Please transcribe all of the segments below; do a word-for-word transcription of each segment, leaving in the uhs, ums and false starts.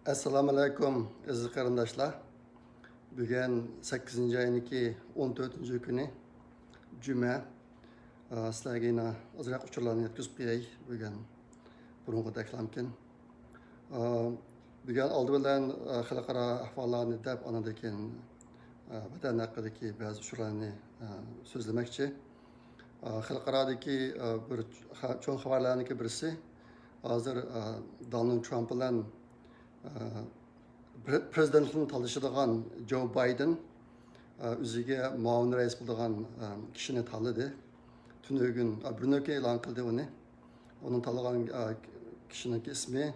ئەسسالامۇئەلەيكۇم، ئەزىز قېرىنداشلار. بۈگۈن سەككىزىنچى ئاينىڭكى ئون تۆتىنچى كۈنى، جۈمە. ئا، سىلەرگە يەنە ئازراق ئۇچۇرلارنى يەتكۈزۈپ قوياي بۈگۈن. بۇرۇنقى دەكلامكىن. ئا، بۈگۈن ئالدى بىلەن، ئا، خەلقئارا ئەھۋاللارنى دەپ، ئاندىن كېيىن، ئا، ۋەتەن ھەققىدىكى بەزى ئۇچۇرلارنى، ئا، سۆزلىمەكچى. ئا، خەلقئارادىكى، ئا، بىر خە-، چوڭ خەۋەرلەرنىڭكى بىرسى، ھازىر، ئا، دونالد ترامپ بىلەن، ئا، پرې-، پرېزىدېنتلىقنى تالىشىدىغان جو بايدېن، ئا، ئۆزىگە مۇئاۋىن رەئىس بولىدىغان، ئا، كىشىنى تاللىدى. تۈنۈگۈن، ئا، بىر نۆكە ئېلان قىلدى ئۇنى. ئۇنىڭ تاللىغان، ئا، كىشىنىڭكى ئىسمى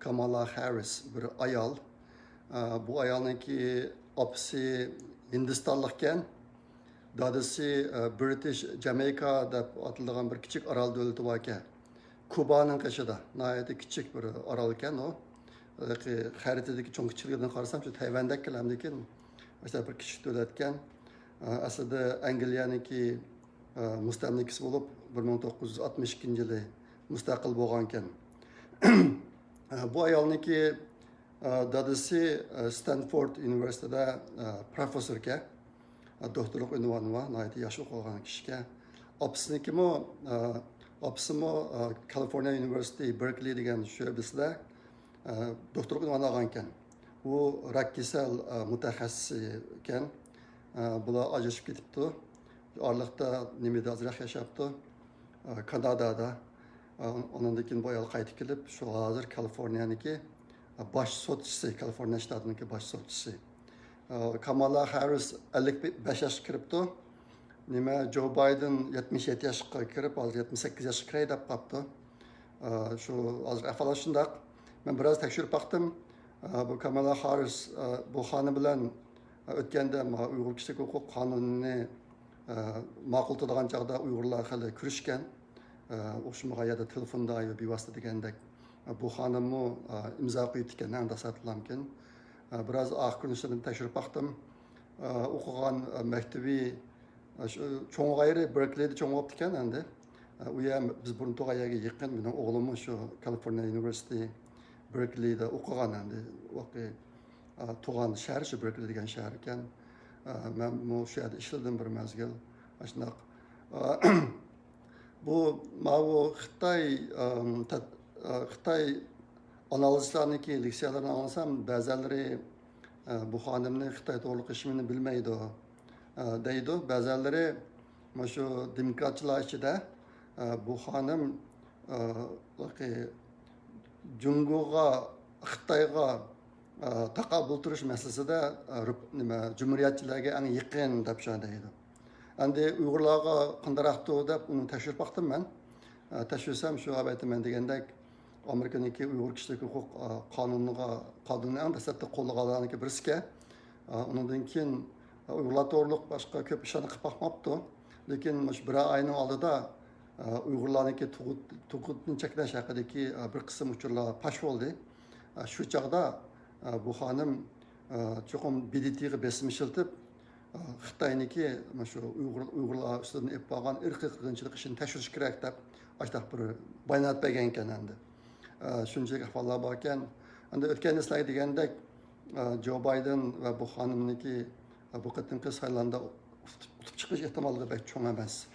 كامالا خاررىس، بىر ئايال. ئا، بۇ ئايالنىڭكى ئاپىسى ھىندىستانلىقكەن. دادىسى، ئە، برىتىش جامەيكا دەپ ئاتىلىدىغان بىر كىچىك ئارال دۆلىتى باركەن. كۇبانىڭ قېشىدا، ناھايىتى كىچىك بىر ئارال ئىكەن ئۇ. ھېلىقى خەرىتىدىكى چوڭ كىچىكلىكىدىن قارىسام، شۇ تەيۋەندەك كەلەمدىكىن، مۇشۇنداق بىر كىچىك دۆلەتكەن. ئە، ئەسلىدە ئەنگلىيەنىڭكى، ئە، مۇستەملىكىسى بولۇپ، بىر مىڭ توققۇز يۈز ئاتمىش ئىككىنچى يىلى مۇستەقىل بولغانكەن. ئە، بۇ ئايالنىڭكى ئا، دادىسى، ئا، ستەنفورد ئۇنىۋېرسىتېتىدا، ئا، پروفېسسوركەن. ئا، دوكتورلۇق ئۇنۋانى بار، ناھايىتى ياخشى ئوقۇغان كىشىكەن. ئاپىسىنىڭكىمۇ، ئا، ئاپىسىمۇ، ئا، كالىفورنىيە ئۇنىۋېرسىتېتى بېركلى دېگەن شۆبىسىدە، ئا، دوكتورلۇق ئۇنۋانى ئالغانىكەن. ئۇ راك كېسەل، ئا، مۇتەخەسسىسى ئىكەن. ئا، بۇلار ئاجرىشىپ كېتىپتۇ. ئارىلىقتا نېمىدە ئازراق ياشاپتۇ؟ ئا، كانادادا. ئا، ئۇنىڭدىن كېيىن بۇ ئايال قايتىپ كېلىپ، شۇ ھازىر كالىفورنىيەنىڭكى، ئا، باش سوتچىسى، كالىفورنىيە شتاتىنىڭكى باش سوتچىسى. ئا، كامالا خاررىس ئەللىك بەش ياشقا كىرىپتۇ. نېمە، جو بايدېن يەتمىش يەتتە ياشقا كىرىپ، ھازىر يەتمىش سەككىز ياشقا كىرەي دەپ قاپتۇ. ئا، شۇ ھازىر ئەھۋاللار شۇنداق. مەن بىراز تەكشۈرۈپ باقتىم. ئا، بۇ كامالا خاررىس، ئا، بۇ خانىم بىلەن ئۆتكەندە ما-، ئۇيغۇر كىشىلىك ھوقۇق قانۇنىنى، ئە، ماقۇللىتىدىغان چاغدا ئۇيغۇرلار خېلى كۈرۈشكەن. ئە، ئوخشىمىغان يەردە تېلېفوندا يا بىۋاسىتە دېگەندەك، ئە، بۇ خانىممۇ، ئە، ئىمزا قويۇپتىكەن، ئەڭ دەسلەپلەمكىن. ئە، بىراز ئارقا كۆرۈنۈشلىرىنى تەكشۈرۈپ باقتىم. ئە، ئوقۇغان، ئە، مەكتىۋى، ئە، شۇ چوڭ غايرى بېركلىدا چوڭ بوپتىكەن ئەمدى. ئە، ئۇ يەر بىز بۇرۇن تۇرغان يەرگە يېقىن. مېنىڭ ئوغلۇممۇ شۇ كالىفورنىيە ئۇنىۋېرسىتېتى بېركلىدا ئوقۇغان ئەمدى. ئا، تۇغان شەھىرى شۇ بېركلى دېگەن شەھەر ئىكەن. ئا، مەنمۇ شۇ يەردە ئىشلىدىم بىر مەزگىل. ئاشۇنداق. ئا، بۇ، ماۋۇ خىتاي، ئام، تەت-، ئا، خىتاي ئانالىزچىلارنىڭكى لېكسىيەلىرىنى ئاڭلىسام، بەزەنلىرى، ئا، بۇ خانىمنى خىتاي توغرىلىق ھېچنېمىنى بىلمەيدۇ، ئا، دەيدۇ. بەزەنلىرى مۇشۇ دېموكراتچىلار ئىچىدە، ئا، بۇ خانىم، ئا، جۇڭگوغا، خىتايغا، ئا، تاقابىل تۇرۇش مەسىلىسىدە، ئا، رۇپ-، نېمە، جۇمھۇرىيەتچىلەرگە ئەڭ يېقىن دەپ شۇ دەيدۇ. ئەمدى ئۇيغۇرلارغا قانداقراقتۇ دەپ ئۇنى تەكشۈرۈپ باقتىم مەن. ئا، تەكشۈرسەم شۇ ئەلۋەتتە مەن دېگەندەك ئامېرىكىنىڭكى ئۇيغۇر كىشىلىك ھوقۇق، ئا، قانۇنىغا، قانۇنىنى ئەڭ دەسلەپتە قوللىغانلارنىڭكى بىرسىكەن. ئا، ئۇنىڭدىن كېيىن، ئا، ئۇيغۇرلار توغرۇلۇق باشقا كۆپ ئىشلارنى قىلىپ باقماپتۇ. لېكىن مۇشۇ بىر ئاينىڭ ئالدىدا، ئا، ئۇيغۇرلارنىڭكى تۇغۇت-، تۇغۇتنى چەكلەش ھەققىدىكى، ئا، بىر قىسىم ئۇچۇرلار پاش بولدى. ئا، شۇ چاغدا، ئا، بۇ خانىم، ئا، چوقۇم ب د ت غا بېسىم ئىشلىتىپ، ئا، خىتاينىڭكى مۇشۇ ئۇيغۇر، ئۇيغۇرلار ئۈستىدىن ئېلىپ بارغان ئىرقىي قىرغىنچىلىق ئىشىنى تەكشۈرۈش كېرەك دەپ، ئاشۇنداق بىر بايانات بەرگەنىكەن ئەمدى. ئا، شۇنچىلىك ئەھۋاللار باركەن. ئەمدى ئۆتكەندە سىلەرگە دېگەندەك، ئا، جو بايدېن ۋە بۇ خانىمنىڭكى، ئا، بۇ قېتىمقى سايلامدا ئۇتۇپ، ئۇتۇپ چىقىش ئېھتىماللىقى بەك چوڭ ئەمەس.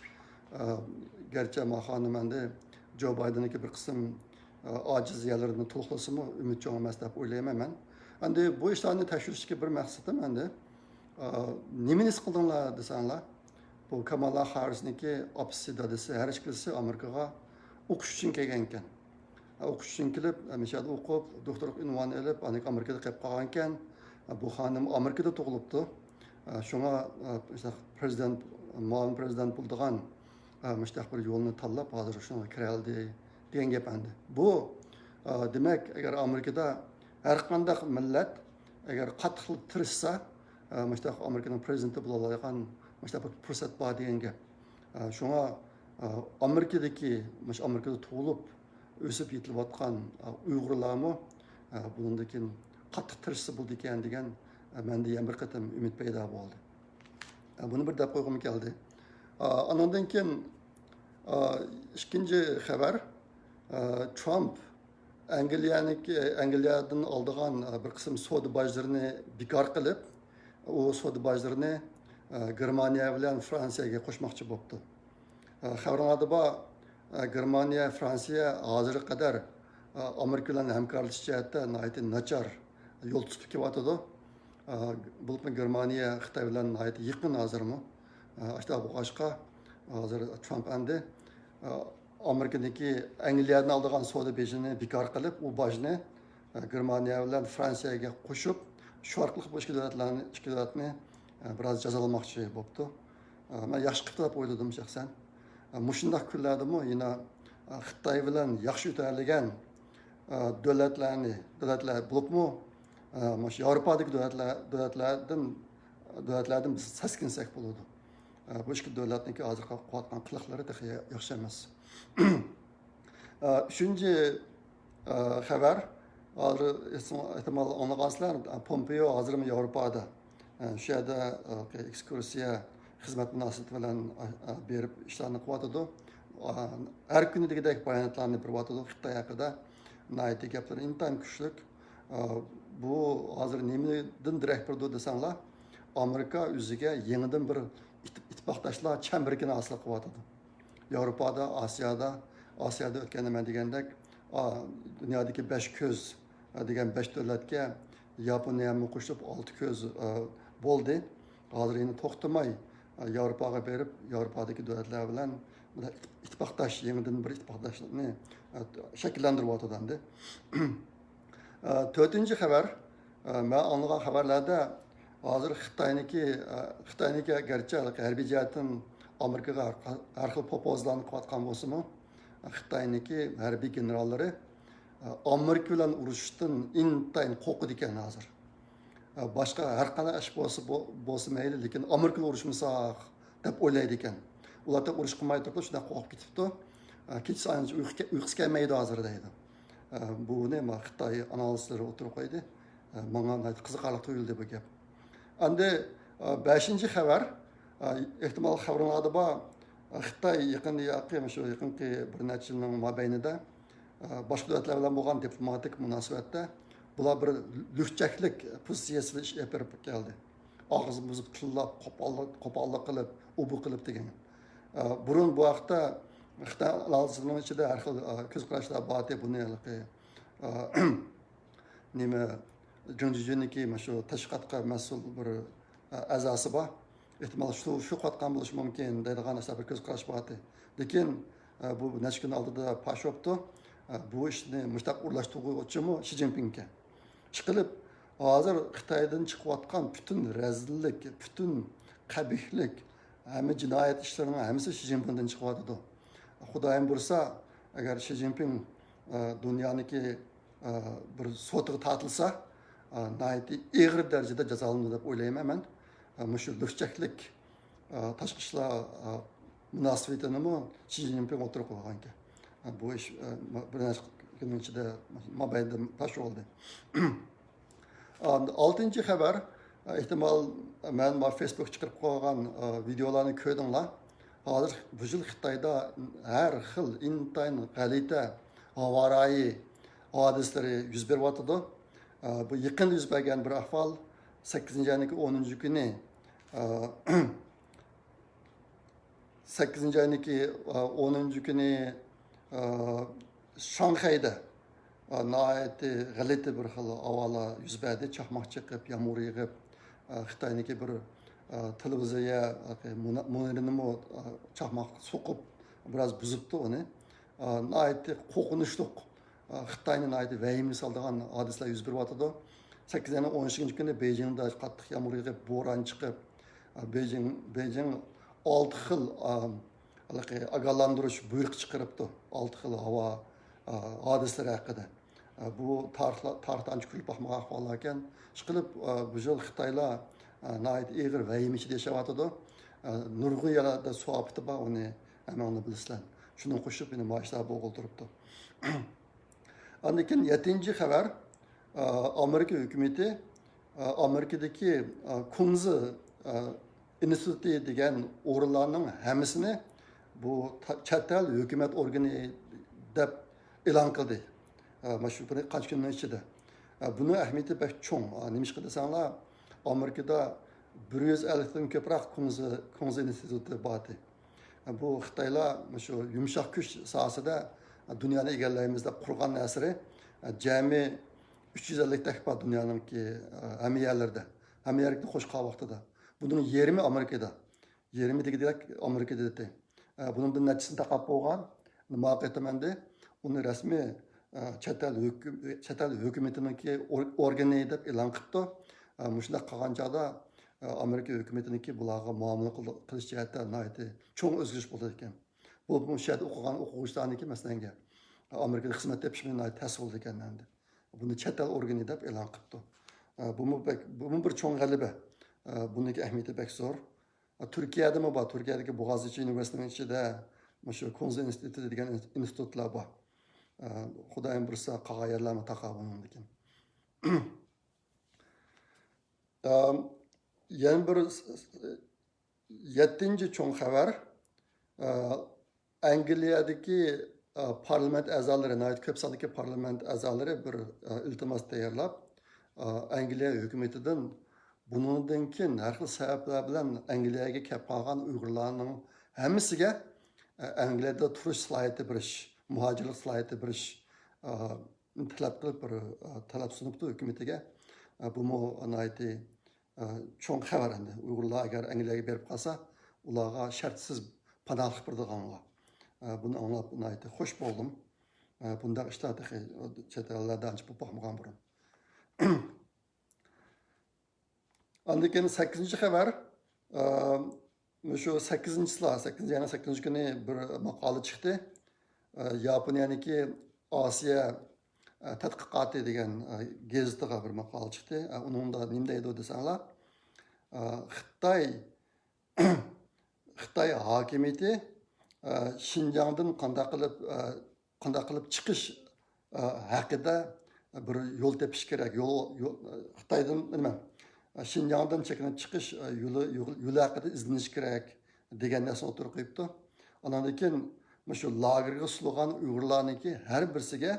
ئا، گەرچە ما خانىم ئەمدى جو بايدېننىڭكى بىر قىسىم، ئا، ئاجىز يەرلىرىنى تولۇقلىسىمۇ، ئۈمىد چوڭ ئەمەس دەپ ئويلايمەن مەن. ئەمدى بۇ ئىشلارنى تەكشۈرۈشتىكى بىر مەقسىتىم ئەمدى، ئا، نېمىنى ھېس قىلدىڭلار دېسەڭلار، بۇ كامالا خاررىسنىڭكى ئاپىسى، دادىسى، ھەر ئىككىلىسى ئامېرىكىغا ئوقۇش ئۈچۈن كەلگەنكەن. ئوقۇش ئۈچۈن كېلىپ، مۇشۇ يەردە ئوقۇپ، دوكتورلۇق ئۇنۋانى ئېلىپ، ئاندىن كېيىن ئامېرىكىدا قېلىپ قالغانىكەن. بۇ خانىم ئامېرىكىدا تۇغۇلۇپتۇ. شۇڭا، مۇشۇنداق پرېزىدېنت، مۇئاۋىن پرېزىدېنت بولىدىغان، مۇشۇنداق بىر يولنى تاللاپ، ھازىر شۇنىڭغا كىرەلدى دېگەن گەپ ئەمدى. بۇ، دېمەك، ئەگەر ئامېرىكىدا ھەر قانداق مىللەت ئەگەر قاتتىق تىرىشسا، مۇشۇنداق ئامېرىكىنىڭ پرېزىدېنتى بولالايدىغان مۇشۇنداق بىر پۇرسەت بار دېگەن گەپ. ئە، شۇڭا، ئە، ئامېرىكىدىكى، مۇشۇ ئامېرىكىدا تۇغۇلۇپ، ئۆسۈپ يېتىلىۋاتقان، ئە، ئۇيغۇرلارمۇ، ئە، بۇنىڭدىن كېيىن قاتتىق تىرىشسا بولىدىكەن دېگەن، ئە، مەندە يەنە بىر قېتىم ئۈمىد پەيدا بولدى. ئە، بۇنى بىر دەپ قويغۇم كەلدى. ئە، ئانىڭدىن كېيىن، ئە، ئىككىنچى خەۋەر، ئە، ترامپ ئەنگلىيەنىڭكى، ئەنگلىيەدىن ئالىدىغان بىر قىسىم سودا باجلىرىنى بىكار قىلىپ، ئۇ سودا باجلىرىنى گېرمانىيە بىلەن فرانسىيەگە قوشماقچى بوپتۇ. خەۋىرىڭلاردا بار، گېرمانىيە، فرانسىيە ھازىرغا قەدەر ئامېرىكا بىلەن ھەمكارلىشىش جەھەتتە ناھايىتى ناچار يول تۇتۇپ كېلىۋاتىدۇ. بولۇپمۇ گېرمانىيە خىتاي بىلەن ناھايىتى يېقىن ھازىرمۇ. ئاشۇنداق بولغاچقا، ھازىر ترامپ ئەمدى ئامېرىكىدىكى ئەنگلىيەدىن ئالىدىغان سودا بېجىنى بىكار قىلىپ، ئۇ باجنى گېرمانىيە بىلەن فرانسىيەگە قوشۇپ، شۇ ئارقىلىق بۇ ئىككى دۆلەتلەرنى، ئىككى دۆلەتنى بىراز جازالىماقچى بوپتۇ. مەن ياخشى قىپتۇ دەپ ئويلىدىم شەخسەن. مۇشۇنداق كۈنلەردىمۇ يەنە خىتاي بىلەن ياخشى ئۆتەلىگەن دۆلەتلەرنى، دۆلەتلەر بولۇپمۇ، مۇشۇ ياۋروپادىكى دۆلەتلەر، دۆلەتلەردىن، دۆلەتلەردىن بىز سەسكىنسەك بولىدۇ. بۇ ئىككى دۆلەتنىڭكى ھازىرقى قىلىۋاتقان قىلىقلىرى تېخى ياخشى ئەمەس. ئۈچىنچى خەۋەر، ھازىر ئېھتىمال ئاڭلىغانسىلەر، پومپېيو ھازىرمۇ ياۋروپادا، شۇ يەردە ئېكسكۇرسىيە خىزمەت مۇناسىۋىتى بىلەن بېرىپ ئىشلارنى قىلىۋاتىدۇ. ھەر كۈنى دېگۈدەك باياناتلارنى بېرىۋاتىدۇ خىتاي ھەققىدە. ناھايىتى گەپلىرى ئىنتايىن كۈچلۈك. بۇ ھازىر نېمىدىن دېرەك بېرىدۇ دېسەڭلار، ئامېرىكا ئۆزىگە يېڭىدىن بىر ئىت-، ئىتتىپاقداشلار چەمبىرىكىنى ھاسىل قىلىۋاتىدۇ. ياۋروپادا، ئاسىيادا، ئاسىيادا ئۆتكەندە مەن دېگەندەك، ئا، دۇنيادىكى بەش كۆز، ئا، دېگەن بەش دۆلەتكە ياپونىيەمۇ قوشۇلۇپ ئالتە كۆز، ئا، بولدى. ھازىر يەنە توختىماي، ئا، ياۋروپاغا بېرىپ، ياۋروپادىكى دۆلەتلەر بىلەن بىر ئىتتىپاقداش، يېڭىدىن بىر ئىتتىپاقداشلىقنى، ئا، شەكىللەندۈرۈۋاتىدۇ ئەمدى. ئە، تۆتىنچى خەۋەر، ئە، مەن ئاڭلىغان خەۋەرلەردە ھازىر خىتاينىڭكى، ئە، خىتاينىڭكى گەرچە ھەربىي جەھەتتىن ئامېرىكىغا ھەر، ھەر خىل پوپوزلارنى قىلىۋاتقان بولسىمۇ، خىتاينىڭكى ھەربىي گېنېراللىرى، ئە، ئامېرىكا بىلەن ئۇرۇشۇشتىن ئىنتايىن قورقىدىكەن ھازىر. ئە، باشقا ھەر قانداق ئىش بولسا، بو-، بولسا مەيلى، لېكىن ئامېرىكا بىلەن ئۇرۇشمىساق دەپ ئويلايدىكەن. ئۇلار ئۇرۇش قىلماي تۇرۇپ شۇنداق قورقۇپ كېتىپتۇ. ئە، كېچىسى ئانچە ئۇيقۇ كە-، ئۇيقۇسى كەلمەيدۇ ھازىر دەيدۇ. ئە، بۇنى ما خىتاي ئانالىزلىرى ئوتتۇرىغا قويدى. ئە، ماڭا ناھايىتى قىزىقارلىق تۇيۇلدى بۇ گەپ. ئەمدى، ئە، بەشىنچى خەۋەر، ئە، ئېھتىمال خەۋىرىڭلاردا بار. ئە، خىتاي يېقىندا ياقى، مۇشۇ يېقىنقى بىر نەچچە يىلنىڭ مابەينىدە، ئە، باشقا دۆلەتلەر بىلەن بولغان دىپلوماتىك مۇناسىۋەتتە بۇلار بىر لۈكچەكلىك پوزىتسىيەسىدە ئىش ئېلىپ بېرىپ كەلدى. ئاغزىنى بۇزۇپ، تىللاپ، قوپاللىق، قوپاللىق قىلىپ، ئوبۇ قىلىپ دېگەن. ئە، بۇرۇن بۇ ھەقتە خىتاي ئانالىزلىرىنىڭ ئىچىدە ھەر خىل، ئە، كۆز قاراشلار بار ئىدى. بۇنى ھېلىقى، ئە، نېمە، جۇڭجىجۈنىكى مۇشۇ تەشۋىقاتقا مەسئۇل بىر، ئە، ئەزاسى بار. ئېھتىمال شۇ، شۇ قىلىۋاتقان بولۇشى مۇمكىن دەيدىغان ئاشۇنداق بىر كۆز قاراش بار ئىدى. لېكىن، ئە، بۇ نەچچە كۈن ئالدىدا پاش بوپتۇ. ئە، بۇ ئىشنى مۇشۇنداق ئورۇنلاشتۇرغۇچىمۇ شى جىنپىڭكەن. ئىشقىلىپ، ھازىر خىتايدىن چىقىۋاتقان پۈتۈن رەزىللىك، پۈتۈن قەبىھلىك، ھەممە جىنايەت ئىشلىرىنىڭ ھەممىسى شى جىنپىڭدىن چىقىۋاتىدۇ. خۇدايىم بۇيرۇسا، ئەگەر شى جىنپىڭ، ئە، دۇنيانىڭكى، ئە، بىر سوتىغا تارتىلسا، ئە، ناھايىتى ئېغىر دەرىجىدە جازالىنىدۇ دەپ ئويلايمەن مەن. ئە، مۇشۇ لۈكچەكلىك، ئە، تاشقى ئىشلار، ئە، مۇناسىۋىتىنىمۇ شى جىنپىڭ ئوتتۇرىغا قويغانىكەن. ئە، بۇ ئىش، ئە، بىر نەچچە كۈننىڭ ئىچىدە مابەينىدە پاش بولدى. ئالتىنچى خەۋەر، ئېھتىمال مەن ما فېيسبۇك چىقىرىپ قويغان ۋىدېئولارنى كۆردۈڭلار. ھازىر بۇ يىل خىتايدا ھەر خىل ئىنتايىن غەلىتە ھاۋارايى ھادىسىلىرى يۈز بېرىۋاتىدۇ. بۇ يېقىندا يۈز بەرگەن بىر ئەھۋال، سەككىزىنچى ئاينىڭكى ئونىنچى كۈنى، سەككىزىنچى ئاينىڭكى، ئە، ئونىنچى كۈنى، ئە، شاڭخەيدە، ئە، ناھايىتى غەلىتە بىر خىل ئاۋازلار يۈز بەردى. چاقماق چېقىپ، يامغۇر يېغىپ، ئە، خىتاينىڭكى بىر، ئە، تېلېۋىزىيە، ئە، مۇنا-، مۇنىرىنىمۇ، ئە، چاقماق سوقۇپ، بىراز بۇزۇپتۇ ئۇنى. ئە، ناھايىتى قورقۇنچلۇق، ئە، خىتاينى ناھايىتى ۋەھىمىگە سالىدىغان ھادىسىلەر يۈز بېرىۋاتىدۇ. سەككىزىنچى ئاينىڭ ئون ئىككىنچى كۈنى بېيجىڭدا قاتتىق يامغۇر يېغىپ، بوران چىقىپ، بېيجىڭ، بېيجىڭ ئالتە خىل، ئا، ھېلىقى ئاگاھلاندۇرۇش بۇيرۇقى چىقىرىپتۇ. ئالتە خىل ھاۋا، ئا، ھادىسىلىرى ھەققىدە. ئا، بۇ تارىخلا-، تارىختا ئانچە كۆرۈلۈپ باقمىغان ئەھۋاللاركەن. ئىشقىلىپ، ئا، بۇ يىل خىتايلار، ئا، ناھايىتى ئېغىر ۋەھىمە ئىچىدە ياشاۋاتىدۇ. ئا، نۇرغۇن يەرلەردە سۇ ئاپىتى بار، ئۇنى ھەممىڭلار بىلىسىلەر. شۇنىڭغا قوشۇپ يەنە مۇشۇ ئىشلار بولۇپ تۇرۇپتۇ. ئاندىن كېيىن يەتتىنچى خەۋەر، ئامېرىكا ھۆكۈمىتى، ئامېرىكىدىكى كۇڭزى ئىنستىتۇتى دېگەن ئورۇنلارنىڭ ھەممىسىنى بۇ تا-، چەت ئەل ھۆكۈمەت ئورگىنى دەپ ئېلان قىلدى. ئە، مانا شۇ بىر قانچە كۈننىڭ ئىچىدە. ئە، بۇنىڭ ئەھمىيىتى بەك چوڭ. ئە، نېمىشقا دېسەڭلار، ئامېرىكىدا بىر يۈز ئەللىكتىن كۆپرەك كۇڭزى، كۇڭزى ئىنستىتۇتى بار ئىدى. ئە، بۇ خىتايلار شۇ يۇمشاق كۈچ ساھەسىدە، ئە، دۇنيانى ئىگىلەيمىز دەپ قۇرغان نەرسىلىرى، ئە، جەمئىي ئۈچ يۈز ئەللىكتەك بار دۇنيانىڭكى، ئە، ھەممە يەرلىرىدە، ھەممە يەرلىكتە قوشقان ۋاقتىدا. بۇنىڭ يېرىمى ئامېرىكىدا. يېرىمى دېگۈدەك ئامېرىكىدا ئىدى. ئە، بۇنىڭدىن نەچچىسىنى تاقاپ بولغان، ماڭا قېتىمەندى. ئۇنى رەسمىي، ئە، چەت ئەل ھۆكۈم-، چەت ئەل ھۆكۈمىتىنىڭكى ئور-، ئورگىنى دەپ ئېلان قىپتۇ. ئە، مۇشۇنداق قىلغان چاغدا، ئە، ئامېرىكا ھۆكۈمىتىنىڭكى بۇلارغا مۇئامىلە قىل-، قىلىش جەھەتتە ناھايىتى چوڭ ئۆزگىرىش بولىدىكەن. بۇ، بۇ شۇ يەردە ئوقۇغان ئوقۇغۇچىلارنىڭكى، مەسىلەنگە، ئامېرىكىدا خىزمەت تېپىشمۇ ناھايىتى تەس بولىدىكەن ئەمدى. بۇنى چەت ئەل ئورگىنى دەپ ئېلان قىپتۇ. ئە، بۇمۇ بەك، بۇمۇ بىر چوڭ غەلىبە. ئە، بۇنىڭكى ئەھمىيىتى بەك زور. ئە، تۈركىيەدىمۇ بار. تۈركىيەدىكى بوغازچى ئۇنىۋېرسىتېتىنىڭ ئىچىدە مۇشۇ كۇڭزى ئىنستىتۇتى دېگەن ئىنستىتۇتلار بار. ئە، خۇدايىم بۇيرۇسا قالغان يەرلەرمۇ تاقا بۇنىڭدىن كېيىن. ئە، يەنە بىر س-، س-، يەتتىنچى چوڭ خەۋەر، ئە، ئەنگلىيەدىكى، ئە، پارلامېنت ئەزالىرى، ناھايىتى كۆپ ساندىكى پارلامېنت ئەزالىرى بىر، ئە، ئىلتىماس تەييارلاپ، ئە، ئەنگلىيە ھۆكۈمىتىدىن بۇنىڭدىن كېيىن ھەر خىل سەۋەبلەر بىلەن ئەنگلىيەگە كەپ قالغان ئۇيغۇرلارنىڭ ھەممىسىگە، ئە، ئەنگلىيەدە تۇرۇش سالاھىيىتى بېرىش، مۇھاجىرلىق سالاھىيىتى بېرىش، ئە، تەلەپ قىلىپ، بىر، ئە، تەلەپ سۇنۇپتۇ ھۆكۈمىتىگە. ئە، بۇمۇ ناھايىتى ئە، چوڭ خەۋەر ئەمدى. ئۇيغۇرلار ئەگەر ئەنگلىيەگە بېرىپ قالسا، ئۇلارغا شەرتسىز پاناھلىق بېرىدىغانغا. ئە، بۇنى ئاڭلاپ ناھايىتى خوش بولدۇم. ئە، بۇنداق ئىشلار تېخى چەت ئەللەردە ئانچە بولۇپ باقمىغان بۇرۇن. ئاندىن كېيىن سەككىزىنچى خەۋەر، ئە، مۇشۇ سەككىزىنچىسىلا، سەككىزىنچى، يەنە سەككىزىنچى كۈنى بىر ماقالە چىقتى. ئە، ياپونىيەنىڭكى ئاسىيا، ئە، تەتقىقاتى دېگەن، ئە، گېزىتىغا بىر ماقالە چىقتى. ئە، ئۇنىڭدا نېمە دەيدۇ دېسەڭلار، ئە، خىتاي، خىتاي ھاكىمىيىتى، ئە، شىنجاڭدىن قانداق قىلىپ، ئە، قانداق قىلىپ چىقىش، ئە، ھەققىدە بىر يول تېپىش كېرەك. يول، يول، خىتايدىن، نېمە، شىنجاڭدىن چېكىنىپ چىقىش، ئە، يولى، يولى ھەققىدە ئىزدىنىش كېرەك دېگەن نەرسىنى ئوتتۇرىغا قويۇپتۇ. ئاندىن كېيىن مۇشۇ لاگېرغا سولىغان ئۇيغۇرلارنىڭكى ھەر بىرسىگە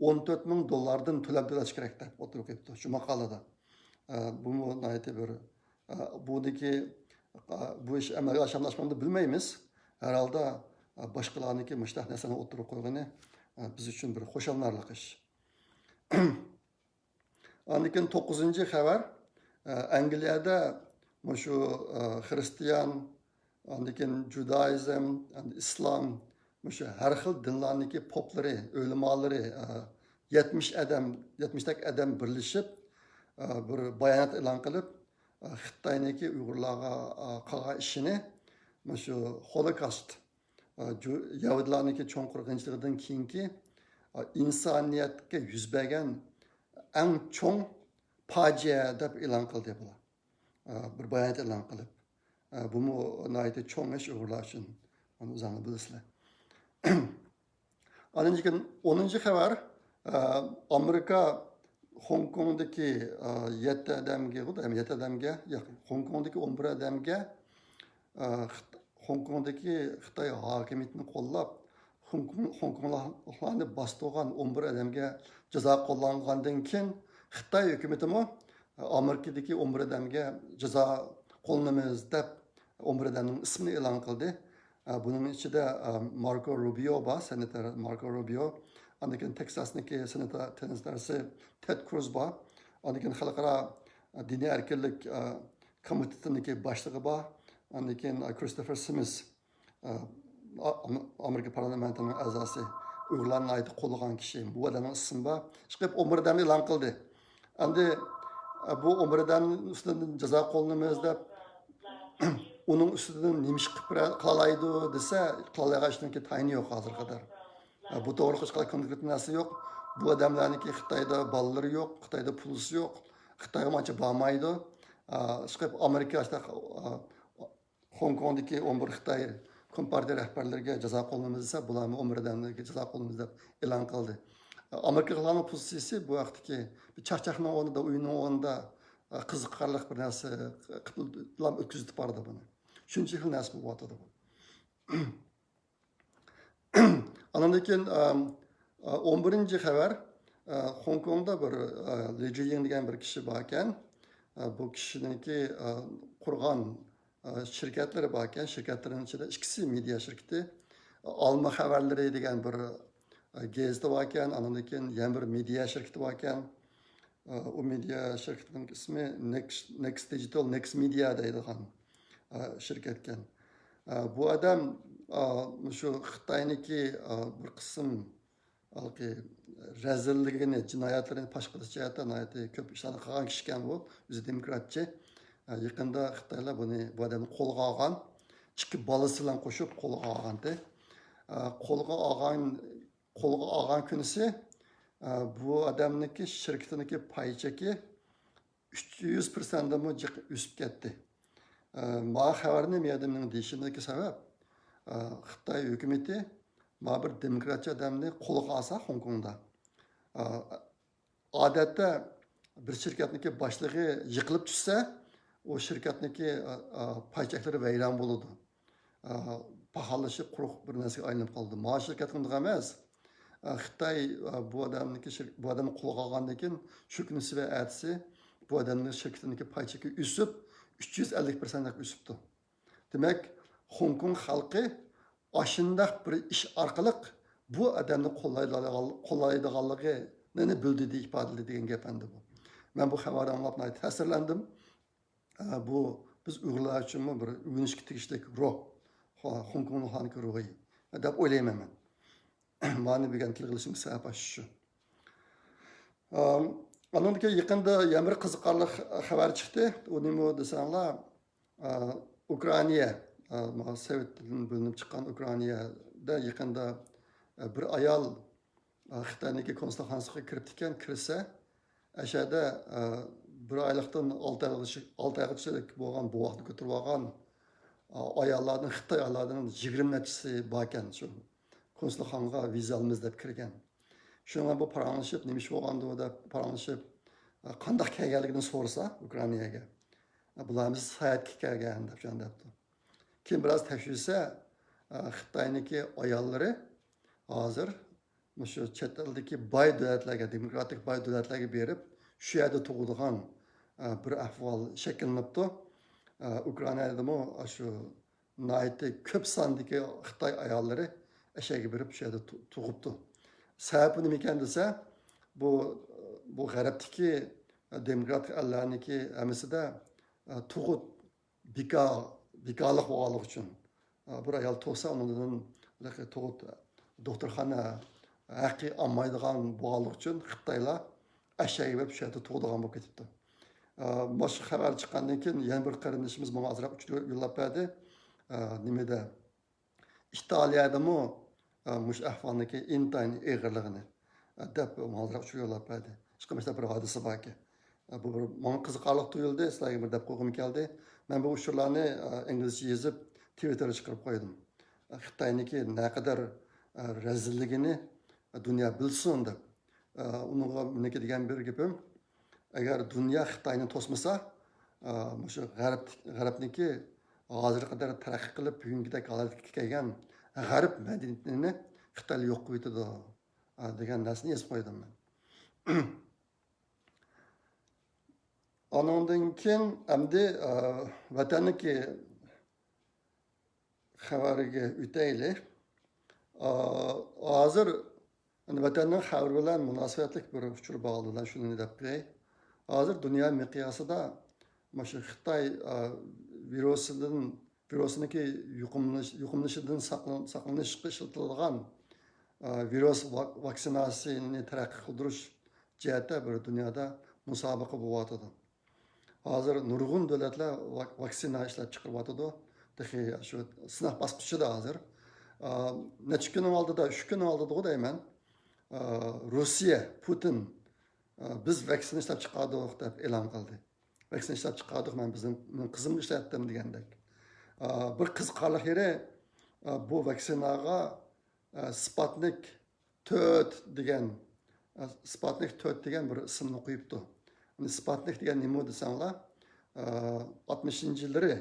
ئون تۆت مىڭ دوللاردىن تۆلەم تۆلەش كېرەك دەپ ئوتتۇرىغا قويۇپتۇ شۇ ماقالىدە. ئە، بۇمۇ ناھايىتى بىر، ئە، بۇنىڭكى، ئە، بۇ ئىش ئەمەلگە ئاشامدۇ ئاشمامدۇ بىلمەيمىز. ھەر ھالدا، ئە، باشقىلارنىڭكى مۇشۇنداق نەرسىنى ئوتتۇرىغا قويغىنى، ئە، بىز ئۈچۈن بىر خۇشاللىنارلىق ئىش. ئاندىن كېيىن توققۇزىنچى خەۋەر، ئە، ئەنگلىيەدە مۇشۇ، ئە، خرىستىيان، ئاندىن كېيىن جۇدائىزم، ئەمدى ئىسلام، مۇشۇ ھەر خىل دىنلارنىڭكى پوپلىرى، ئۆلىمالىرى، ئە، يەتمىش ئادەم، يەتمىشتەك ئادەم بىرلىشىپ، ئە، بىر بايانات ئېلان قىلىپ، ئە، خىتاينىڭكى ئۇيغۇرلارغا، ئە، قىلغان ئىشىنى، مۇشۇ خولوكاست، ئە، جۇ-، يەھۇدىيلارنىڭكى چوڭ قىرغىنچىلىقىدىن كېيىنكى، ئە، ئىنسانىيەتكە يۈز بەرگەن ئەڭ چوڭ پاجىئە دەپ ئېلان قىلدى بۇلار. ئە، بىر بايانات ئېلان قىلىپ، ئە، بۇمۇ ناھايىتى چوڭ ئىش ئۇيغۇرلار ئۈچۈن. ئۇنى ئۆزۈڭلار بىلىسىلەر. ئاندىن كېيىن ئونىنچى خەۋەر، ئە، ئامېرىكا خوڭكوڭدىكى، ئە، يەتتە ئادەمگە، يەتتە ئادەمگە، ياق، خوڭكوڭدىكى ئون بىر ئادەمگە، ئە، خىت-، خوڭكوڭدىكى خىتاي ھاكىمىيىتىنى قوللاپ، خوڭكوڭ-، خوڭكوڭلۇقلارنى باستۇرغان ئون بىر ئادەمگە جازا قوللانغاندىن كېيىن، خىتاي ھۆكۈمىتىمۇ ئامېرىكىدىكى ئون بىر ئادەمگە جازا قوللىنىمىز دەپ، ئون بىر ئادەمنىڭ ئىسمىنى ئېلان قىلدى. ئە، بۇنىڭ ئىچىدە، ئە، ماركو روبىيو بار، سېناتور ماركو روبىيو. ئاندىن كېيىن تېكساسنىڭكى سېناتور، سېناتورى تېد كروز بار. ئاندىن كېيىن خەلقئارا، ئە، دىنىي ئەركىنلىك، ئە، كومىتېتىنىڭكى باشلىقى بار. ئاندىن كېيىن، ئە، كرىستوفېر سىمىس. ئا-، ئام-، ئامېرىكا پارلامېنتىنىڭ ئەزاسى، ئۇيغۇرلارنى ناھايىتى قوللىغان كىشى، بۇ ئادەمنىڭ ئىسمى بار. چىقىپ ئون بىر ئادەمنى ئېلان قىلدى. ئەمدى، ئە، بۇ ئون بىر ئادەمنىڭ ئۈستىدىن جازا قوللىنىمىز دەپ، ئۇنىڭ ئۈستىدىن نېمە ئىش قىلىپ بېرە-، قىلالايدۇ دېسە، قىلالايدىغان ئىشنىڭكى تايىنى يوق ھازىرغا قەدەر. ئە، بۇ توغرىلىق ھېچقانداق كونكرېت نەرسە يوق. بۇ ئادەملەرنىڭكى خىتايدا بالىلىرى يوق، خىتايدا پۇلىسى يوق، خىتايغا ئانچە بارمايدۇ. ئە، چىقىپ ئامېرىكا ئاشۇنداق، ئە، خوڭكوڭدىكى ئون بىر خىتاي كومپارتىيە رەھبەرلىرىگە جازا قوللىنىمىز دېسە، بۇلارمۇ ئون بىر ئادەمگە جازا قوللىنىمىز دەپ ئېلان قىلدى. ئامېرىكىلىقلارنىڭ پوزىتسىيىسى بۇ ھەقتىكى بىر چاقچاقنىڭ ئورنىدا، ئويۇننىڭ ئورنىدا، قىزىقارلىق بىر نەرسە قىلىپ ئۆتكۈزۈپ بارىدۇ بۇنى. شۇنچە خىل نەرسە بولۇۋاتىدۇ بۇ. ئاندىن كېيىن، ئەم، ئون بىرىنچى خەۋەر، خوڭكوڭدا بىر لى جۇيىڭ دېگەن بىر كىشى باركەن. بۇ كىشىنىڭكى قۇرغان شىركەتلىرى باركەن. شىركەتلىرىنىڭ ئىچىدە ئىككىسى مېدىيا شىركىتى. ئالما خەۋەرلىرى دېگەن بىر گېزىتى باركەن. ئاندىن كېيىن يەنە بىر مېدىيا شىركىتى باركەن. ئۇ مېدىيا شىركىتىنىڭ ئىسمى نېكس نېكس دىجىتال، نېكس مېدىيا دەيدىغان شىركەتكەن. بۇ ئادەم شۇ خىتاينىڭكى بىر قىسىم ھالقى رەزىللىكىنى، جىنايەتلىرىنى پاش قىلىش جەھەتتە ناھايىتى كۆپ ئىشلارنى قىلغان كىشىكەن بۇ. ئۆزى دېموكراتچى. يېقىندا خىتايلار بۇنى، بۇ ئادەمنى قولغا ئالغان. ئىككى بالىسى بىلەن قوشۇپ قولغا ئالغانتى. قولغا ئالغان، قولغا ئالغان كۈنىسى بۇ ئادەمنىڭكى شىركىتىنىڭكى پاي چېكى ئۈچ يۈز پىرسەنتتىنمۇ جىق ئۆسۈپ كەتتى. ما خەۋەرنى مەن دېيىشىمدىكى سەۋەب، خىتاي ھۆكۈمىتى ما بىر دېموكراتچى ئادەمنى قولغا ئالسا خوڭكوڭدا، ئادەتتە بىر شىركەتنىڭكى باشلىقى يىقىلىپ چۈشسە، ئۇ شىركەتنىڭكى پاي چەكلىرى ۋەيران بولىدۇ. پاخاللىشىپ قۇرۇق بىر نەرسىگە ئايلىنىپ قالىدۇ. ما شىركەت قىلمىدىغان ئەمەس. خىتاي بۇ ئادەمنىڭكى شىر-، بۇ ئادەمنى قولغا ئالغاندىن كېيىن شۇ كۈنىسى ۋە ئەتىسى بۇ ئادەمنىڭ شىركىتىنىڭكى پاي چېكى ئۆسۈپ، ئۈچ يۈز ئەللىك پىرسەنت ئۆسۈپتۇ. دېمەك، خوڭكوڭ خەلقى ئاشۇنداق بىر ئىش ئارقىلىق بۇ ئادەمنى قوللايدىغانلىقىنى بىلدى، ئىپادىلىدى دېگەن گەپ ئەمدى بۇ. مەن بۇ خەۋەرنى ئاڭلاپ ناھايىتى تەسىرلەندىم. بۇ بىز ئۇيغۇرلار ئۈچۈنمۇ بىر ئۆگىنىشكە تېگىشلىك روھ، خوڭكوڭلۇقلارنىڭكى روھى دەپ ئويلايمەن مەن. مانى بۈگۈن تىلغا ئېلىشىمغا سەۋەب شۇ. ئاندىن كېيىن يېقىندا يەنە بىر قىزىقارلىق خەۋەر چىقتى. ئۇ نېمە دېسەڭلار، ئۇكرائىنىيە، سوۋېتتىن بۆلۈنۈپ چىققان ئۇكرائىنىيەدە يېقىندا بىر ئايال خىتاينىڭكى كونسۇلخانىسىغا كىرىپتىكەن. كىرسە، ئەشەدە بىر ئايلىقتىن ئالتە ئايغىچە، ئالتە ئايغىچە بولغان بوۋاقنى كۆتۈرۈپ ئالغان ئاياللاردىن، خىتاي ئاياللاردىن يىگىرمە نەچچىسى باركەن، شۇ كونسۇلخانىغا ۋىزا ئالىمىز دەپ كىرگەن. شۇنىڭ بىلەن بۇ پاراڭلىشىپ، نېمە ئىش بولغاندۇ دەپ پاراڭلىشىپ، قانداق كەلگەنلىكىنى سورىسا ئۇكرائىنىيەگە، بۇلار ھەممىسى ساياھەتكە كەلگەن دەپ جاۋاب بېرىپتۇ. كېيىن بىراز تەكشۈرسە، خىتاينىڭكى ئاياللىرى ھازىر مۇشۇ چەت ئەلدىكى باي دۆلەتلەرگە، دېموكراتىك باي دۆلەتلەرگە بېرىپ، شۇ يەردە تۇغىدىغان بىر ئەھۋال شەكىللىنىپتۇ. ئۇكرائىنادىمۇ شۇ ناھايىتى كۆپ ساندىكى خىتاي ئاياللىرى ئەشەگە بېرىپ شۇ يەردە تۇ-، تۇغۇپتۇ. سەۋەبى نېمىكەن دېسە، بۇ، بۇ غەربتىكى دېموكراتىك ئەللەرنىڭكى ھەممىسىدە، ئە، تۇغۇت بىكار، بىكارلىق بولغانلىقى ئۈچۈن، ئە، بىر ئايال تۇغسا، ئۇنىڭدىن تۇغۇت دوختۇرخانا ھەققى ئالمايدىغان بولغانلىقى ئۈچۈن خىتايلار ئەشەگە بېرىپ شۇ يەردە تۇغىدىغان بولۇپ كېتىپتۇ. ئە، مۇشۇ خەۋەر چىققاندىن كېيىن يەنە بىر قېرىندىشىمىز ماڭا ئازراق ئۇچۇر يوللاپ بەردى. ئە، نېمىدە، ئىتالىيەدىمۇ، ئە، مۇشۇ ئەھۋالنىڭكى ئىنتايىن ئېغىرلىقىنى، ئە، دەپ ماڭا ئازراق ئۇچۇر يوللاپ بەردى. ئىشقىلىپ، مۇشۇنداق بىر ھادىسە باركەن. ئە، بۇ بىر ماڭا قىزىقارلىق تۇيۇلدى، سىلەرگە بىر دەپ قويغۇم كەلدى. مەن بۇ ئۇچۇرلارنى، ئە، ئىنگلىزچە يېزىپ، تىۋىتتېرغا چىقىرىپ قويدۇم. ئە، خىتاينىڭكى نەقەدەر، ئە، رەزىللىكىنى دۇنيا بىلسۇن دەپ. ئە، ئۇنىڭغا مېنىڭكى دېگەن بىر گېپىم، ئەگەر دۇنيا خىتاينى توسمىسا، ئە، مۇشۇ غەرب، غەربنىڭكى ھازىرغا قەدەر تەرەققىي قىلىپ، بۈگۈنكىدەك ھالەتكە كەلگەن غەرب مەدەنىيىتىنى خىتايلار يوق قىلىۋېتىدۇ، ئە، دېگەن نەرسىنى يېزىپ قويدۇم مەن. ئانىڭدىن كېيىن ئەمدى، ئە، ۋەتەننىڭكى خەۋەرگە ئۆتەيلى. ئا، ھازىر ئەمدى ۋەتەننىڭ خەۋىرى بىلەن مۇناسىۋەتلىك بىر ئۇچۇر باغلىدى، شۇنى دەپ بېرەي. ھازىر دۇنيا مىقياسىدا مۇشۇ خىتاي، ئا، ۋىرۇسىدىن، ۋىرۇسىنىڭكى يۇقۇملىنىش-، يۇقۇملىنىشىدىن ساقلان-، ساقلىنىشقا ئىشلىتىلىدىغان، ئا، ۋىرۇس ۋاك-، ۋاكسىناسىنى تەرەققىي قىلدۇرۇش جەھەتتە بىر دۇنيادا مۇسابىقە بولۇۋاتىدۇ. ھازىر نۇرغۇن دۆلەتلەر ۋاك-، ۋاكسىنا ئىشلەپ چىقىرىۋاتىدۇ. تېخى شۇ سىناق باسقۇچىدا ھازىر. ئا، نەچچە كۈننىڭ ئالدىدا، ئۈچ كۈننىڭ ئالدىدىغۇ دەيمەن، ئا، روسىيە، پۇتىن، ئا، «بىز ۋاكسىنا ئىشلەپ چىقاردۇق» دەپ ئېلان قىلدى. «ۋاكسىنا ئىشلەپ چىقاردۇق، مەن بىزنىڭ، مېنىڭ قىزىممۇ ئىشلەتتىم» دېگەندەك. ئا، بىر قىزىقارلىق يېرى، ئا، بۇ ۋاكسىناغا، ئا، سپاتنىك تۆت دېگەن، ئە، سپاتنىك تۆت دېگەن بىر ئىسىمنى قويۇپتۇ. ئەمدى سپاتنىك دېگەن نېمە دېسەڭلار، ئە، ئاتمىشىنچى يىللىرى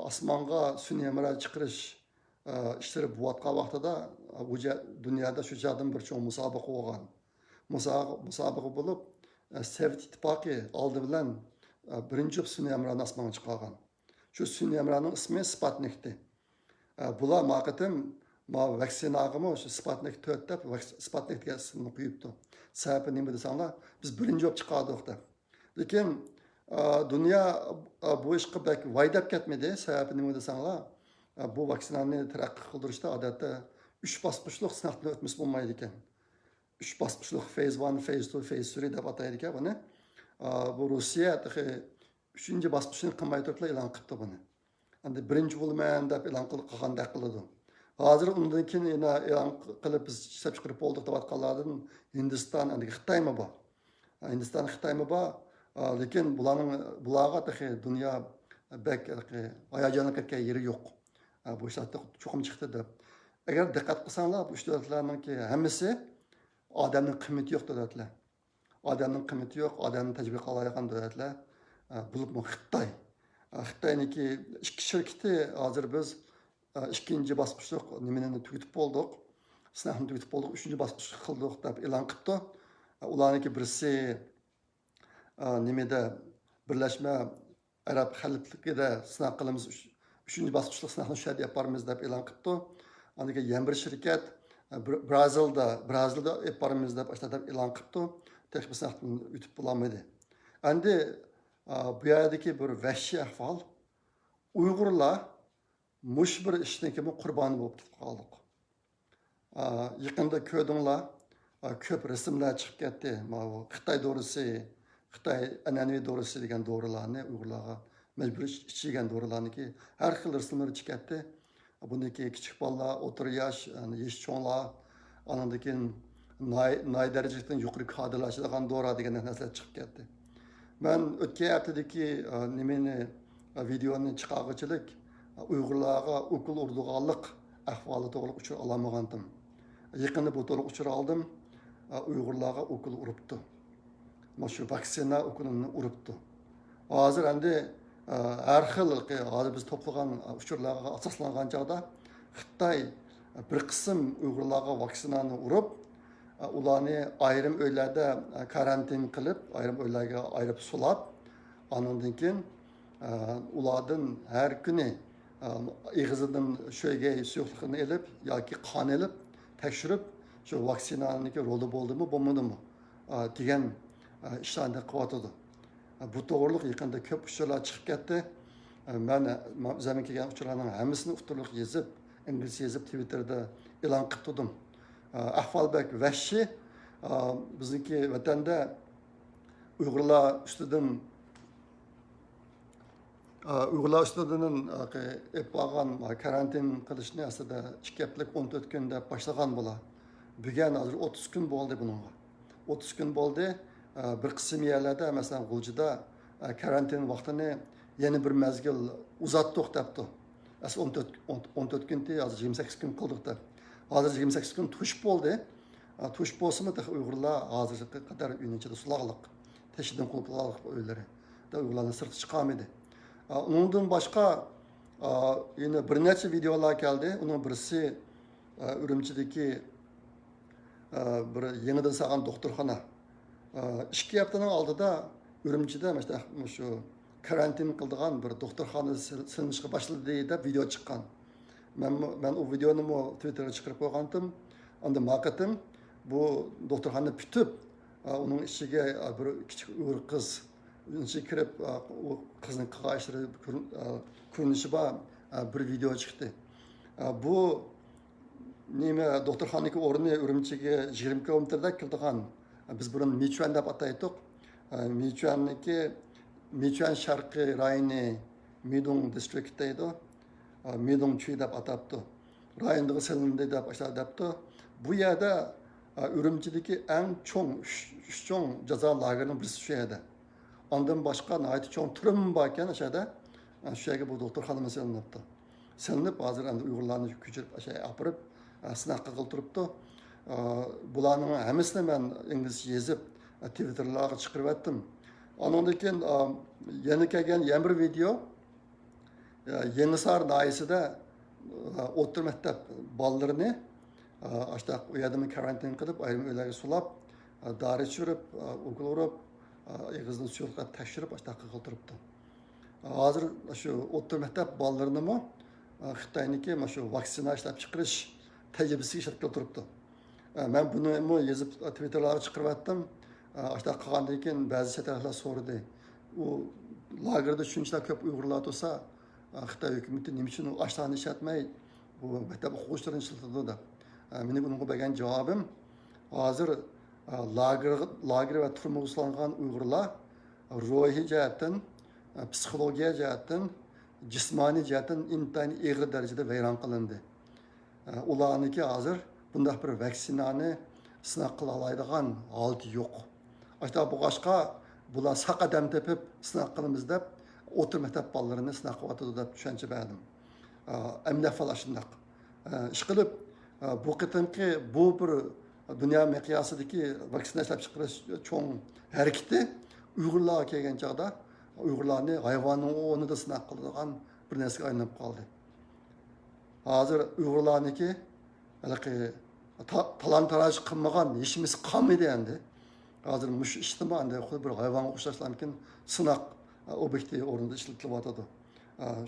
ئاسمانغا سۈنئىي ھەمراھ چىقىرىش، ئىشلىرى بولۇۋاتقان ۋاقتىدا، ئە، بۇ جە-، دۇنيادا شۇ چاغدىن بىر چوڭ مۇسابىقە بولغان. مۇسا-، مۇسابىقە بولۇپ، ئە، سوۋېت ئىتتىپاقى ئالدى بىلەن، ئە، بىرىنچى بولۇپ سۈنئىي ھەمراھنى ئاسمانغا چىقارغان. شۇ سۈنئىي ھەمراھنىڭ ئىسمى سپۇتنىكتى. ئە، بۇلار ما قېتىم ما ۋاكسىناغىمۇ شۇ سپۇتنىك تۆت دەپ ۋاكس-، سپۇتنىك دېگەن ئىسىمنى قويۇپتۇ. سەۋەبى نېمە دېسەڭلار، بىز بىرىنچى بولۇپ چىقاردۇق دەپ. لېكىن، ئا، دۇنيا، ئا، بۇ ئىشقا بەك ۋاي دەپ كەتمىدى. سەۋەبى نېمە دېسەڭلار، ئا، بۇ ۋاكسىنانى تەرەققىي قىلدۇرۇشتا ئادەتتە ئۈچ باسقۇچلۇق سىناقتىن ئۆتمىسە بولمايدىكەن. ئۈچ باسقۇچلۇق، phase one, phase two, phase three دەپ ئاتايدىكەن بۇنى. ئا، بۇ روسىيە تېخى ئۈچىنچى باسقۇچنى قىلماي تۇرۇپلا ئېلان قىپتۇ بۇنى. ئەمدى بىرىنچى بولىمەن دەپ ئېلان قىل-، قىلغاندەك قىلىدۇ. ھازىر ئۇندىن كېيىن يەنە ئېلان قىلىپ بىز ئىشلەپچىقىرىپ بولدۇق دەۋاتقانلاردىن ھىندىستان، ئەمدى خىتايمۇ بار. ھىندىستان، خىتايمۇ بار. ئا، لېكىن بۇلارنىڭ، بۇلارغا تېخى دۇنيا بەك ھاياجانلىق كەتكەن يېرى يوق. ئا، بۇ ئىشلاردا چوقۇم چىقتى دەپ. ئەگەر دىققەت قىلساڭلار، بۇ ئۈچ دۆلەتلەرنىڭكى ھەممىسى ئادەمنىڭ قىممىتى يوق دۆلەتلەر. ئادەمنىڭ قىممىتى يوق، ئادەمنى تەجرىبە قىلالايدىغان دۆلەتلەر، ئە، بولۇپمۇ خىتاي. ئە، خىتاينىڭكى ئىككى شىركىتى ھازىر بىز، ئە، ئىككىنچى باسقۇچلۇق نېمىنى تۈگىتىپ بولدۇق، سىناقنى تۈگىتىپ بولدۇق، ئۈچىنچى باسقۇچلۇق قىلدۇق دەپ ئېلان قىپتۇ. ئە، ئۇلارنىڭكى بىرسى، ئە، نېمىدە، بىرلەشمە ئەرەب خەلىپىلىكىدە سىناق قىلىمىز، ئۈچ-، ئۈچىنچى باسقۇچلۇق سىناقنى شۇ يەردە ئېلىپ بارىمىز دەپ ئېلان قىپتۇ. ئاندىن كېيىن يەنە بىر شىركەت، ئە، بر-، بىرازىلدا، بىرازىلدا ئېلىپ بارىمىز دەپ ئاشۇنداق دەپ ئېلان قىپتۇ. تېخى بۇ سىناقتىن ئۆتۈپ بولالمىدى. ئەمدى، ئا، بۇ يەردىكى بىر ۋەھشىي ئەھۋال، ئۇيغۇرلار مۇشۇ بىر ئىشنىڭكىمۇ قۇربانى بولۇپ كېتىپ قالدۇق. ئا، يېقىندا كۆردۈڭلار، ئا، كۆپ رەسىملەر چىقىپ كەتتى. ماۋۇ خىتاي دورىسى، خىتاي ئەنئەنىۋى دورىسى دېگەن دورىلارنى ئۇيغۇرلارغا مەجبۇرىي ئىچ-، ئىچىگەن دورىلارنىڭكى ھەر خىل رەسىملىرى چىقىپ كەتتى. بۇنىڭكى كىچىك بالىلار، ئوتتۇرا ياش، ياش چوڭلار، ئانىڭدىن كېيىن ناھاي-، ناھايىتى دەرىجىدىن يۇقىرى كادىرلار ئىچىدىغان دورا دېگەن نەرسىلەر چىقىپ كەتتى. مەن ئۆتكەن ھەپتىدىكى، ئە، نېمىنى، ئە، ۋىدېئونى چىقارغۇچىلىك، ئە، ئۇيغۇرلارغا ئوكۇل ئۇرىدىغانلىق ئەھۋالى توغرىلىق ئۇچۇر ئالالمىغانتىم. يېقىندا بۇ توغرىلىق ئۇچۇر ئالدىم. ئە، ئۇيغۇرلارغا ئوكۇل ئۇرۇپتۇ. مۇشۇ ۋاكسىنا ئوكۇلىنى ئۇرۇپتۇ. ھازىر ئەمدى، ئە، ھەر خىل، ھازىر بىز توپلىغان، ئە، ئۇچۇرلارغا ئاساسلانغان چاغدا خىتاي بىر قىسىم ئۇيغۇرلارغا ۋاكسىنانى ئۇرۇپ، ئۇلارنى ئايرىم ئۆيلەردە كارانتىن قىلىپ، ئايرىم ئۆيلەرگە ئايرىپ سولاپ، ئانىڭدىن كېيىن، ئۇلاردىن ھەر كۈنى ئېغىزىدىن شۆگەي سۇيۇقلۇقىنى ئېلىپ ياكى قان ئېلىپ تەكشۈرۈپ، شۇ ۋاكسىنانىڭكى رولى بولدىمۇ، بولمىدىمۇ دېگەن ئىشلارنى قىلىۋاتىدۇ. بۇ توغرۇلۇق يېقىندا كۆپ ئۇچۇرلار چىقىپ كەتتى. مەن، مەن ئۆزۈمگە كەلگەن ئۇچۇرلارنىڭ ھەممىسىنى ئۇتتۇرلۇق يېزىپ، ئىنگلىزچە يېزىپ، تىۋىتتېردا ئېلان قىلىپ تۇردۇم. ئەھۋال بەك ۋەھشىي. بىزنىڭكى ۋەتەندە ئۇيغۇرلار ئۈستىدىن، ئۇيغۇرلار ئۈستىدىن ئېلىپ بارغان كارانتىن قىلىشنى ئەسلىدە ئىككى ھەپتىلىك، ئون تۆت كۈن دەپ باشلىغان بۇلار. بۈگۈن ھازىر ئوتتۇز كۈن بولدى بۇنىڭغا. ئوتتۇز كۈن بولدى. ئە، بىر قىسىم يەرلەردە، مەسىلەن، غۇلجىدا، ئە، كارانتىن ۋاقتىنى يەنە بىر مەزگىل ئۇزارتتۇق دەپتۇ. ئەسلى ئون تۆت، ئون، ئون تۆت كۈندى، ھازىر يىگىرمە سەككىز كۈن قىلدۇق دەپ. ھازىر يىگىرمە سەككىز كۈن توشۇپ بولدى. ئە، توشۇپ بولسىمۇ، تېخى ئۇيغۇرلار ھازىرغا قەدەر ئۆينىڭ ئىچىدە سۇلاغلىق. تېشىدىن قۇلۇپلىغلىق ئۆيلىرى. دە ئۇيغۇرلارنىڭ سىرتىغا چىقالمىدى. ئە، ئۇنىڭدىن باشقا، ئە، يەنە بىر نەچچە ۋىدېئولار كەلدى. ئۇنىڭ بىرسى، ئە، ئۈرۈمچىدىكى ئە، بىر يېڭىدىن سالغان دوختۇرخانا. ئە، ئىككى ھەپتىنىڭ ئالدىدا ئۈرۈمچىدە مۇشۇ كارانتىن قىلىدىغان بىر دوختۇرخانا سېل-، سېلىنىشقا باشلىدى دەپ ۋىدېئو چىققان. مەن، مەن ئۇ ۋىدېئونىمۇ تىۋىتتېرغا چىقىرىپ قويغانتىم. ئاندىن ما قېتىم بۇ دوختۇرخانا پۈتۈپ، ئە، ئۇنىڭ ئىچىگە، ئە، بىر كىچىك ئۇيغۇر قىز ئۇنىڭ ئىچىگە كىرىپ، ئە، ئۇ قىزنىڭ قىلغان ئىشلىرى كۆرۈن-، ئە، كۆرۈنۈشى بار، ئە، بىر ۋىدېئو چىقتى. ئە، بۇ نېمە، دوختۇرخانىدىكى ئورنى ئۈرۈمچىگە يىگىرمە كىلومېتىردەك كېلىدىغان، بىز بۇرۇن مىچۈەن دەپ ئاتايتتۇق. مىچۈەننىكى، مىچۈەن شەرقىي رايونى، مىدۇڭ دىسترىكت دەيدۇ. مىدۇڭ چۈي دەپ ئاتاپتۇ. رايوندىغا سېلىندى دەپ ئاشۇنداق دەپتۇ. بۇ يەردە، ئۈرۈمچىدىكى ئەڭ چوڭ، ئۈچ، ئۈچ چوڭ جازا لاگېرىنىڭ بىرسى شۇ يەردە. ئاندىن باشقا ناھايىتى چوڭ تۈرمە باركەن ئاشۇ يەردە. شۇ يەرگە بۇ دوختۇرخانىمۇ سېلىنىپتۇ. سېلىنىپ، ھازىر ئەمدى ئۇيغۇرلارنى كۆچۈرۈپ، ئاشۇ يەرگە ئاپىرىپ، سىناق قىلغىلى تۇرۇپتۇ. بۇلارنىڭ ھەممىسىنى مەن ئىنگلىزچە يېزىپ، تىۋىتتېرلارغا چىقىرىۋەتتىم. ئانىڭدىن كېيىن، يەنە كەلگەن يەنە بىر ۋىدېئو، يېڭىسار ناھىيەسىدە ئوتتۇرا مەكتەپ بالىلىرىنى ئاشتاق ئۇ يەردىمۇ كارانتىن قىلىپ، ئايرىم ئۆيلەرگە سولاپ، دارى چۈشۈرۈپ، ئوكۇل ئۇرۇپ، ئېغىزىنى سۇيۇقلاپ تەكشۈرۈپ، ئاشتاق قىلغىلى تۇرۇپتۇ. ھازىر شۇ ئوتتۇرا مەكتەپ بالىلىرىنىمۇ خىتاينىڭكى مانا شۇ ۋاكسىنا ئىشلەپ چىقىرىش تەجرىبىسىگە ئىشلەتكىلى تۇرۇپتۇ. مەن بۇنىمۇ يېزىپ، تىۋىتتېرلارغا چىقىرىۋەتتىم. ئاشتاق قىلغاندىن كېيىن بەزى چەت ئەللەر سورىدى، ئۇ لاگېردا شۇنچىلىك كۆپ ئۇيغۇرلار تۇرسا، خىتاي ھۆكۈمىتى نېمە ئۈچۈن ئۇ ئاشلارنى ئىشلەتمەي، بۇ مەكتەپ ئوقۇغۇچىلىرىنى ئىشلىتىدۇ دەپ. مېنىڭ ئۇنىڭغا بەرگەن جاۋابىم، ھازىر لاگېر، لاگېر ۋە تۈرمىگە سولانغان ئۇيغۇرلار روھىي جەھەتتىن، پسىخولوگىيە جەھەتتىن، جىسمانىي جەھەتتىن ئىنتايىن ئېغىر دەرىجىدە ۋەيران قىلىندى. ئۇلارنىڭكى ھازىر بۇنداق بىر ۋاكسىنانى سىناق قىلالايدىغان ھالىتى يوق. ئاشۇنداق بولغاچقا، بۇلار ساق ئادەم تېپىپ سىناق قىلىمىز دەپ، ئوتتۇرا مەكتەپ بالىلىرىنى سىناق قىلىۋاتىدۇ دەپ چۈشەنچە بەردىم. ئەمدى ئەھۋال ئاشۇنداق. ئىشقىلىپ، بۇ قېتىمقى بۇ بىر دۇنيا مىقياسىدىكى ۋاكسىنا ئىشلەپچىقىرىش چوڭ ھەرىكىتى ئۇيغۇرلارغا كەلگەن چاغدا ئۇيغۇرلارنى ھايۋاننىڭ ئورنىدا سىناق قىلىدىغان بىر نەرسىگە ئايلىنىپ قالدى. ھازىر ئۇيغۇرلارنىڭكى ھېلىقى تا-، تالان-تاراج قىلمىغان ھېچنېمىسى قالمىدى ئەمدى. ھازىر مۇشۇ ئىشتىمۇ ئەمدى خۇددى بىر ھايۋانغا ئوخشاشلامكىن سىناق ئوبيېكتى ئورنىدا ئىشلىتىلىۋاتىدۇ.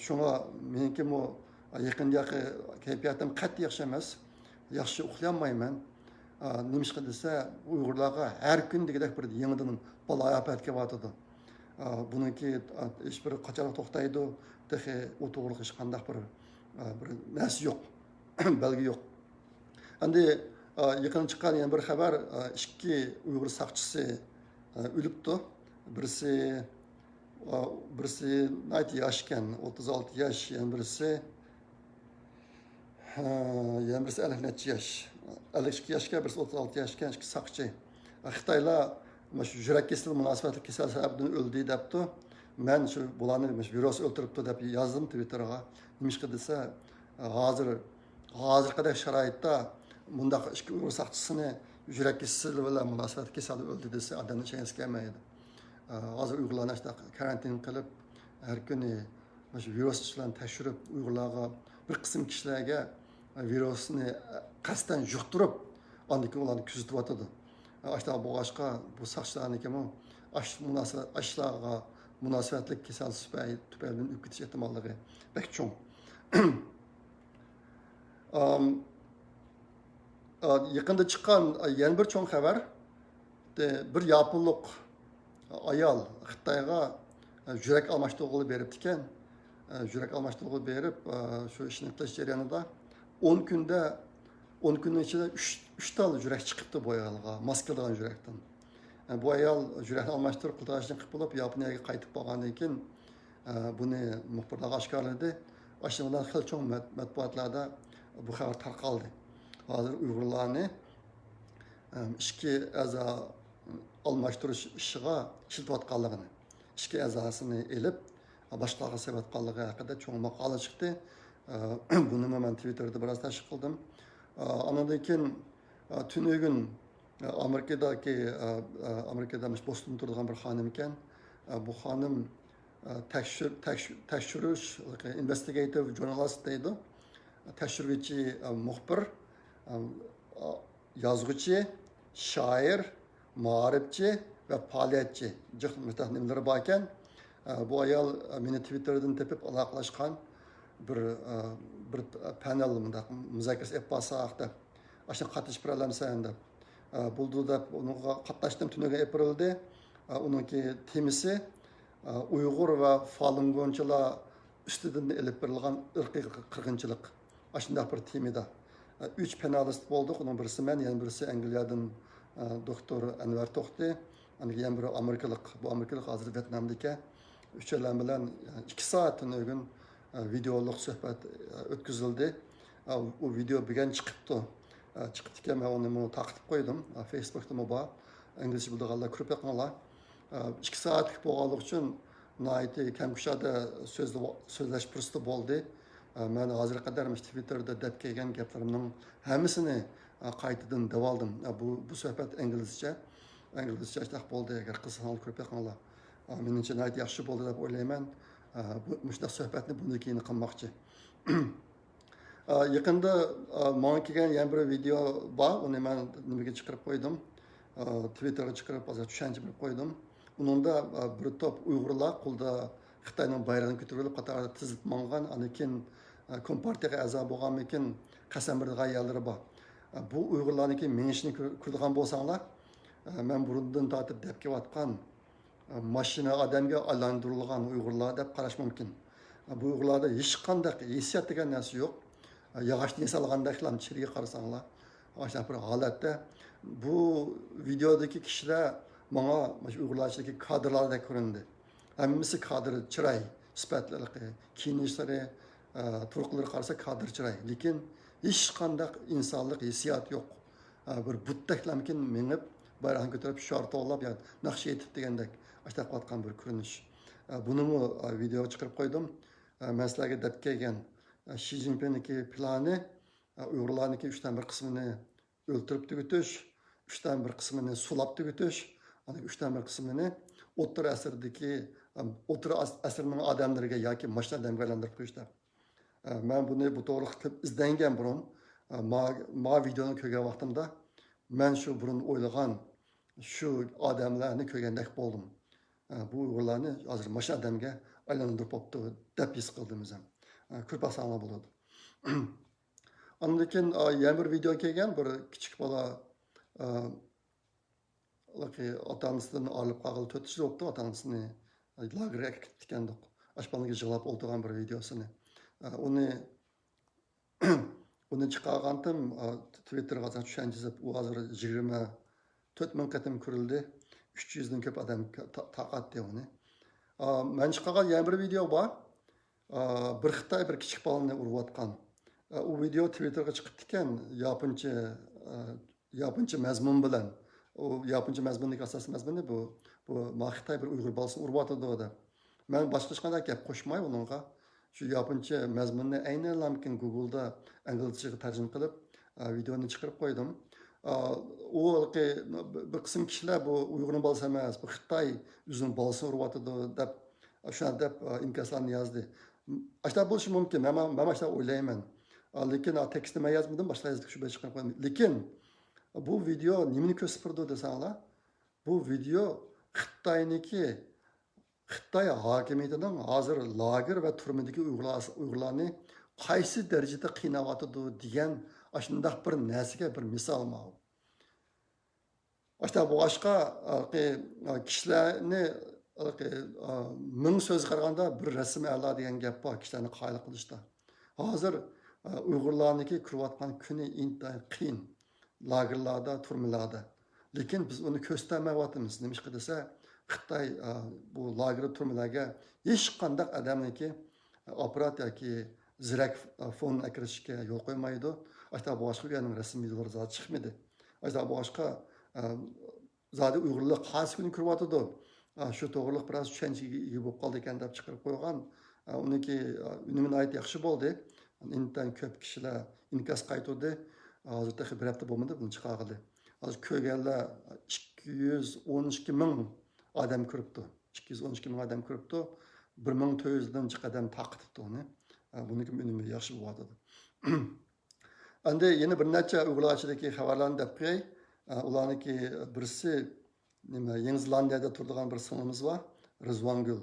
شۇڭا مېنىڭكىمۇ يېقىندىكى كەيپىياتىم قەتئىي ياخشى ئەمەس. ياخشى ئۇخلىيالمايمەن. نېمىشقا دېسە، ئۇيغۇرلارغا ھەر كۈن دېگۈدەك بىر يېڭىدىن بالايىئاپەت كېلىۋاتىدۇ. بۇنىڭكى ھېچبىر قاچانغا توختايدۇ، تېخى ئۇ توغرىلىق ھېچقانداق بىر، بىر نەرسە يوق، بەلگە يوق. ئەمدى يېقىن چىققان يەنە بىر خەۋەر، ئىككى ئۇيغۇر ساقچىسى ئۆلۈپتۇ. بىرسى، بىرسى ناھايىتى ياش ئىكەن، ئوتتۇز ئالتە ياش، يەنە بىرسى ھە، يەنە بىرسى ئەللىك نەچچە ياش. ئەللىك ئىككى ياشكەن، بىرسى ئوتتۇز ئالتە ياشكەن، ئىككى ساقچى. خىتايلار مانا شۇ يۈرەك كېسىلى مۇناسىۋەتلىك كېسەل سەۋەبىدىن ئۆلدى دەپتۇ. مەن شۇ بۇلارنى مۇشۇ ۋىرۇس ئۆلتۈرۈپتۇ دەپ يازدىم تىۋىتتېرغا. نېمىشقا دېسە، ھازىر، ھازىرقىدەك شارائىتتا مۇنداق ئىككى ئۇيغۇر ساقچىسىنى يۈرەك كېسىلى بىلەن مۇناسىۋەتلىك كېسەلدىن ئۆلدى دېسە، ئادەمنىڭ چىڭىسى كەلمەيدۇ. ھازىر ئۇيغۇرلارنى شۇنداق كارانتىن قىلىپ، ھەر كۈنى مۇشۇ ۋىرۇس بىلەن تەكشۈرۈپ، ئۇيغۇرلارغا بىر قىسىم كىشىلەرگە ۋىرۇسنى قەستەن يۇقتۇرۇپ، ئاندىن كېيىن ئۇلارنى كۆزىتىۋاتىدۇ. ئاشۇنداق بولغاچقا، بۇ ساقچىلارنىڭكىمۇ ئاش مۇناسىۋەت، ئاشلارغا مۇناسىۋەتلىك كېسەل سۈپەي-، تۈپەيلىدىن ئۆلۈپ كېتىش ئېھتىماللىقى بەك چوڭ. ئام، ئا، يېقىندا چىققان، ئا، يەنە بىر چوڭ خەۋەر. دە-، بىر ياپونلۇق ئايال خىتايغا، ئە، يۈرەك ئالماشتۇرغىلى بېرىپتىكەن. ئە، يۈرەك ئالماشتۇرغىلى بېرىپ، ئە، شۇ ئىشنى قىلىش جەريانىدا ئون كۈندە، ئون كۈننىڭ ئىچىدە ئۈچ، ئۈچ تال يۈرەك چىقىپتۇ بۇ ئايالغا، ماس كېلىدىغان يۈرەكتىن. ئە، بۇ ئايال يۈرەكنى ئالماشتۇرۇپ، قىلتاقلاشنى قىلىپ بولۇپ، ياپونىيەگە قايتىپ بارغاندىن كېيىن، ئە، بۇنى مۇخبىرلارغا ئاشكارىلىدى. ئاشۇنىڭ بىلەن خېلى چوڭ مەت-، مەتبۇئاتلاردا بۇ خەۋەر تارقالدى. ھازىر ئۇيغۇرلارنى، ئە، ئىچكى ئەزا ئالماشتۇرۇش ئىشىغا ئىشلىتىۋاتقانلىقىنى، ئىچكى ئەزاسىنى ئېلىپ، باشقىلارغا سېلىۋاتقانلىقى ھەققىدە چوڭ ماقالە چىقتى. ئە، بۇنىمۇ مەن تىۋىتتېردا بىراز تەشۋىق قىلدىم. ئە، ئاندىن كېيىن، ئە، تۈنۈگۈن، ئە، ئامېرىكىدىكى، ئە، ئە، ئامېرىكىدا مۇشۇ بوستوندا تۇرىدىغان بىر خانىم ئىكەن. ئە، بۇ خانىم، ئە، تەكشۈر-، تەكشۈ-، تەكشۈرۈش، ئىنۋېستىگېيتىۋ ژۇرنالىست دەيدۇ. تەكشۈرگۈچى، ئە، مۇخبىر، ئە، ئە، يازغۇچى، شائىر، مائارىپچى ۋە پائالىيەتچى جىق مۇشۇنداق نېمىلىرى باركەن. ئە، بۇ ئايال، ئە، مېنى تىۋىتتېردىن تېپىپ ئالاقىلەشكەن بىر، ئە، بىر پانېل مۇنداق مۇزاكىرىسى ئېلىپ بارساق دەپ. ئاشۇنى قاتنىشىپ بېرەلەمسەن دەپ. ئە، بولىدۇ دەپ ئۇنىڭغا قاتناشتىم، تۈنۈگۈن ئېلىپ بېرىلدى. ئە، ئۇنىڭكى تېمىسى، ئە، ئۇيغۇر ۋە فالۇنگونچىلار ئۈستىدىن ئېلىپ بېرىلغان ئىرقىي قىرغىنچىلىق. ئاشۇنداق بىر تېمىدا. ئە، ئۈچ پانېلىست بولدۇق. ئۇنىڭ بىرسى مەن، يەنە بىرسى ئەنگلىيەدىن، ئە، دوكتور ئەنۋەر توختى. ئاندىن يەنە بىرى ئامېرىكىلىق. بۇ ئامېرىكىلىق ھازىر ۋيېتنامدىكەن. ئۈچەيلەن بىلەن، ئە، ئىككى سائەت تۈنۈگۈن، ئە، ۋىدېئولۇق سۆھبەت، ئە، ئۆتكۈزۈلدى. ئە، ئۇ ۋىدېئو بۈگۈن چىقىپتۇ. ئە، چىقىپتىكەن، مەن ئۇنىمۇ تارقىتىپ قويدۇم. ئە، فېيسبۇكتىمۇ بار. ئىنگلىزچە بىلىدىغانلار كۆرۈپ بېقىڭلار. ئە، ئىككى سائەتلىك بولغانلىقى ئۈچۈن ناھايىتى كەمكۈشادە سۆزلە-، سۆزلەش پۇرسىتى بولدى. ئە، مەن ھازىرغا قەدەر مۇشۇ تىۋىتتېردا دەپ كەلگەن گەپلىرىمنىڭ ھەممىسىنى، ئە، قايتىدىن دەۋالدىم. ئە، بۇ، بۇ سۆھبەت ئىنگلىزچە. ئىنگلىزچە ئاشۇنداق بولدى. ئەگەر قىزىقسىڭلار كۆرۈپ بېقىڭلار. ئە، مېنىڭچە ناھايىتى ياخشى بولدى دەپ ئويلايمەن. ئە، بۇ، مۇشۇنداق سۆھبەتنى بۇندىن كېيىن قىلماقچى. ئا، يېقىندا، ئا، ماڭا كەلگەن يەنە بىر ۋىدېئو بار، ئۇنى مەن نېمىگە چىقىرىپ قويدۇم. ئا، تىۋىتتېرغا چىقىرىپ، ھازىر چۈشەنچە بېرىپ قويدۇم. ئۇنىڭدا، ئا، بىر توپ ئۇيغۇرلار قولىدا خىتاينىڭ بايرىقىنى كۆتۈرۈپ، قاتاردا تىزىلىپ ماڭغان، ئاندىن كېيىن، ئا، كومپارتىيەگە ئەزا بولغاندىن كېيىن قەسەم بېرىدىغان يەرلىرى بار. ئا، بۇ ئۇيغۇرلارنىڭكى مېڭىشىنى كۆر-، كۆرىدىغان بولساڭلار، ئا، مەن بۇرۇندىن تارتىپ دەپ كېلىۋاتقان ماشىنا ئادەمگە ئايلاندۇرۇلغان ئۇيغۇرلار دەپ قاراش مۇمكىن. بۇ ئۇيغۇرلاردا ھېچقانداق ھېسسىيات دېگەن نەرسە يوق. ياغاچتىن ياسالغاندەكلا چېرىگە قارىساڭلار، ئاشۇنداق بىر ھالەتتە. بۇ ۋىدېودىكى كىشىلەر ماڭا مۇشۇ ئۇيغۇرلار ئىچىدىكى كادىرلاردەك كۆرۈندى. ھەممىسى كادىر چىراي، سۈپەتلىرى، كىيىنىشلىرى، ئە، تۇرقلىرى قارىسا كادىر چىراي. لېكىن ھېچقانداق ئىنسانلىق ھېسسىيات يوق. ئە، بىر بۇتتەكلەمكىن مېڭىپ، بايراقنى كۆتۈرۈپ، شوئار توۋلاپ يا ناخشا ئېيتىپ دېگەندەك، ئاشۇنداق قىلىۋاتقان بىر كۆرۈنۈش. ئە، بۇنىمۇ، ئە، ۋىدېئوغا چىقىرىپ قويدۇم. ئە، مەن سىلەرگە دەپ كەلگەن، ئە، شى جىنپىڭنىڭكى پىلانى، ئە، ئۇيغۇرلارنىڭكى ئۈچتىن بىر قىسمىنى ئۆلتۈرۈپ تۈگىتىش، ئۈچتىن بىر قىسمىنى سولاپ تۈگىتىش، ئاندىن ئۈچتىن بىر قىسمىنى ئوتتۇرا ئەسىردىكى، ئە، ئوتتۇرا ئەس-، ئەسىرنىڭ ئادەملىرىگە ياكى ماشىنا ئادەمگە ئايلاندۇرۇپ قويۇش دەپ. ئە، مەن بۇنى بۇ توغرىلىق كۆپ ئىزدەنگەن بۇرۇن. ئە، ما، ما ۋىدېونى كۆرگەن ۋاقتىمدا مەن شۇ بۇرۇن ئويلىغان شۇ ئادەملەرنى كۆرگەندەك بولدۇم. ئە، بۇ ئۇيغۇرلارنى ھازىر ماشىنا ئادەمگە ئايلاندۇرۇپ بوپتۇ دەپ ھېس قىلدىم ئۆزۈم. ئە، كۆرۈپ باقساڭلار بولىدۇ. ئاندىن كېيىن، ئا، يەنە بىر ۋىدېو كەلگەن، بىر كىچىك بالا، ئا، ھېلىقى ئاتا-ئانىسىدىن ئايرىلىپ قالغىلى تۆت يىل بوپتۇ، ئاتا-ئانىسىنى لاگېرغا ئەكېتىپتىكەندۇق. ئاشپانىگە يىغلاپ ئولتۇرغان بىر ۋىدېوسىنى. ئا، ئۇنى، ئۇنى چىقارغانتىم، ئا، تىۋىتتېرغا چۈشەنچە يېزىپ، ئۇ ھازىر يىگىرمە تۆت مىڭ قېتىم كۆرۈلدى. ئۈچ يۈزدىن كۆپ ئادەم تا-، تارقاتتى ئۇنى. ئا، مەن چىقارغان يەنە بىر ۋىدېو بار. ئا، بىر خىتاي بىر كىچىك بالىنى ئۇرۇۋاتقان. ئا، ئۇ ۋىدېو تىۋىتتېرغا چىقىپتىكەن، ياپونچە، ئا، ياپونچە مەزمۇن بىلەن. ئۇ ياپونچە مەزمۇندىكى ئاساسىي مەزمۇنى بۇ، بۇ، ما خىتاي بىر ئۇيغۇر بالىسىنى ئۇرۇۋاتىدۇ دەپ. مەن باشقا ھېچقانداق گەپ قوشماي ئۇنىڭغا. شۇ ياپونچە مەزمۇننى ئەينەنلەمكىن گۇگلدا ئىنگلىزچىگە تەرجىمە قىلىپ، ئا، ۋىدېونى چىقىرىپ قويدۇم. ئا، ئۇ ھېلىقى بىر قىسىم كىشىلەر بۇ ئۇيغۇرنىڭ بالىسى ئەمەس، بۇ خىتاي ئۆزىنىڭ بالىسىنى ئۇرۇۋاتىدۇ دەپ، شۇنداق دەپ، ئا، ئىنكاسلارنى يازدى. ئاشۇنداق بولۇشى مۇمكىن. مەن، مەن ئاشۇنداق ئويلايمەن. ئا، لېكىن، ئا، تېكىستنى مەن يازمىدىم، باشقا يازدى، شۇ بىلەن چىقىرىپ قويدۇم. لېكىن بۇ ۋىدېو نېمىنى كۆرسىتىپ بېرىدۇ دېسەڭلار، بۇ ۋىدېو خىتاينىڭكى، خىتاي ھاكىمىيىتىنىڭ ھازىر لاگېر ۋە تۈرمىدىكى ئۇيغۇرلار، ئۇيغۇرلارنى قايسى دەرىجىدە قىيناۋاتىدۇ دېگەن ئاشۇنداق بىر نەرسىگە بىر مىسال ماۋۇ. ئاشۇنداق بولغاچقا، ھېلىقى، كىشىلەرنى، ھېلىقى، مىڭ سۆزگە قارىغاندا بىر رەسىم ئەلا دېگەن گەپ بار، كىشىلەرنى قايىل قىلىشتا. ھازىر، ئۇيغۇرلارنىڭكى كۆرۈۋاتقان كۈنى ئىنتايىن قىيىن. لاگېرلاردا، تۈرمىلەردە. لېكىن بىز ئۇنى كۆرسىتەلمەيۋاتىمىز. نېمىشقا دېسە، خىتاي، بۇ لاگېر، تۈرمىلەرگە ھېچقانداق ئادەمنىڭكى ئاپپارات ياكى زېرەك فون ئەكىرىشكە يول قويمايدۇ. ئاشۇنداق بولغاچقا، ئۇ يەرنىڭ رەسمىي ۋىدېئولىرى زادى چىقمىدى. ئاشۇنداق بولغاچقا، ئە، زادى ئۇيغۇرلار قايسى كۈنى كۆرۈۋاتىدۇ. ئە، شۇ توغرىلىق بىراز چۈشەنچىگە ئىگە بولۇپ قالدى ئىكەن دەپ چىقىرىپ قويغان. ئە، ئۇنىڭكى، ئە، ئۈنۈمى ناھايىتى ياخشى بولدى. ئىنتايىن كۆپ كىشىلەر ئىنكاس قايتۇردى. ھازىر تېخى بىر ھەپتە بولمىدى بۇنى چىقارغىلى. ھازىر كۆرگەنلەر ئىككى يۈز ئون ئىككى مىڭ ئادەم كۆرۈپتۇ. ئىككى يۈز ئون ئىككى مىڭ ئادەم كۆرۈپتۇ. بىر مىڭ تۆت يۈزدىن جىق ئادەم تارقىتىپتۇ ئۇنى. ئە، بۇنىڭكى ئۈنۈمى ياخشى بولۇۋاتىدۇ. ئەمدى يەنە بىر نەچچە ئۇيغۇرلار ئىچىدىكى خەۋەرلەرنى دەپ قوياي. ئە، ئۇلارنىڭكى بىرسى، نېمە، يېڭى زېلاندىيەدە تۇرىدىغان بىر سىڭلىمىز بار، رىزۋانگۈل.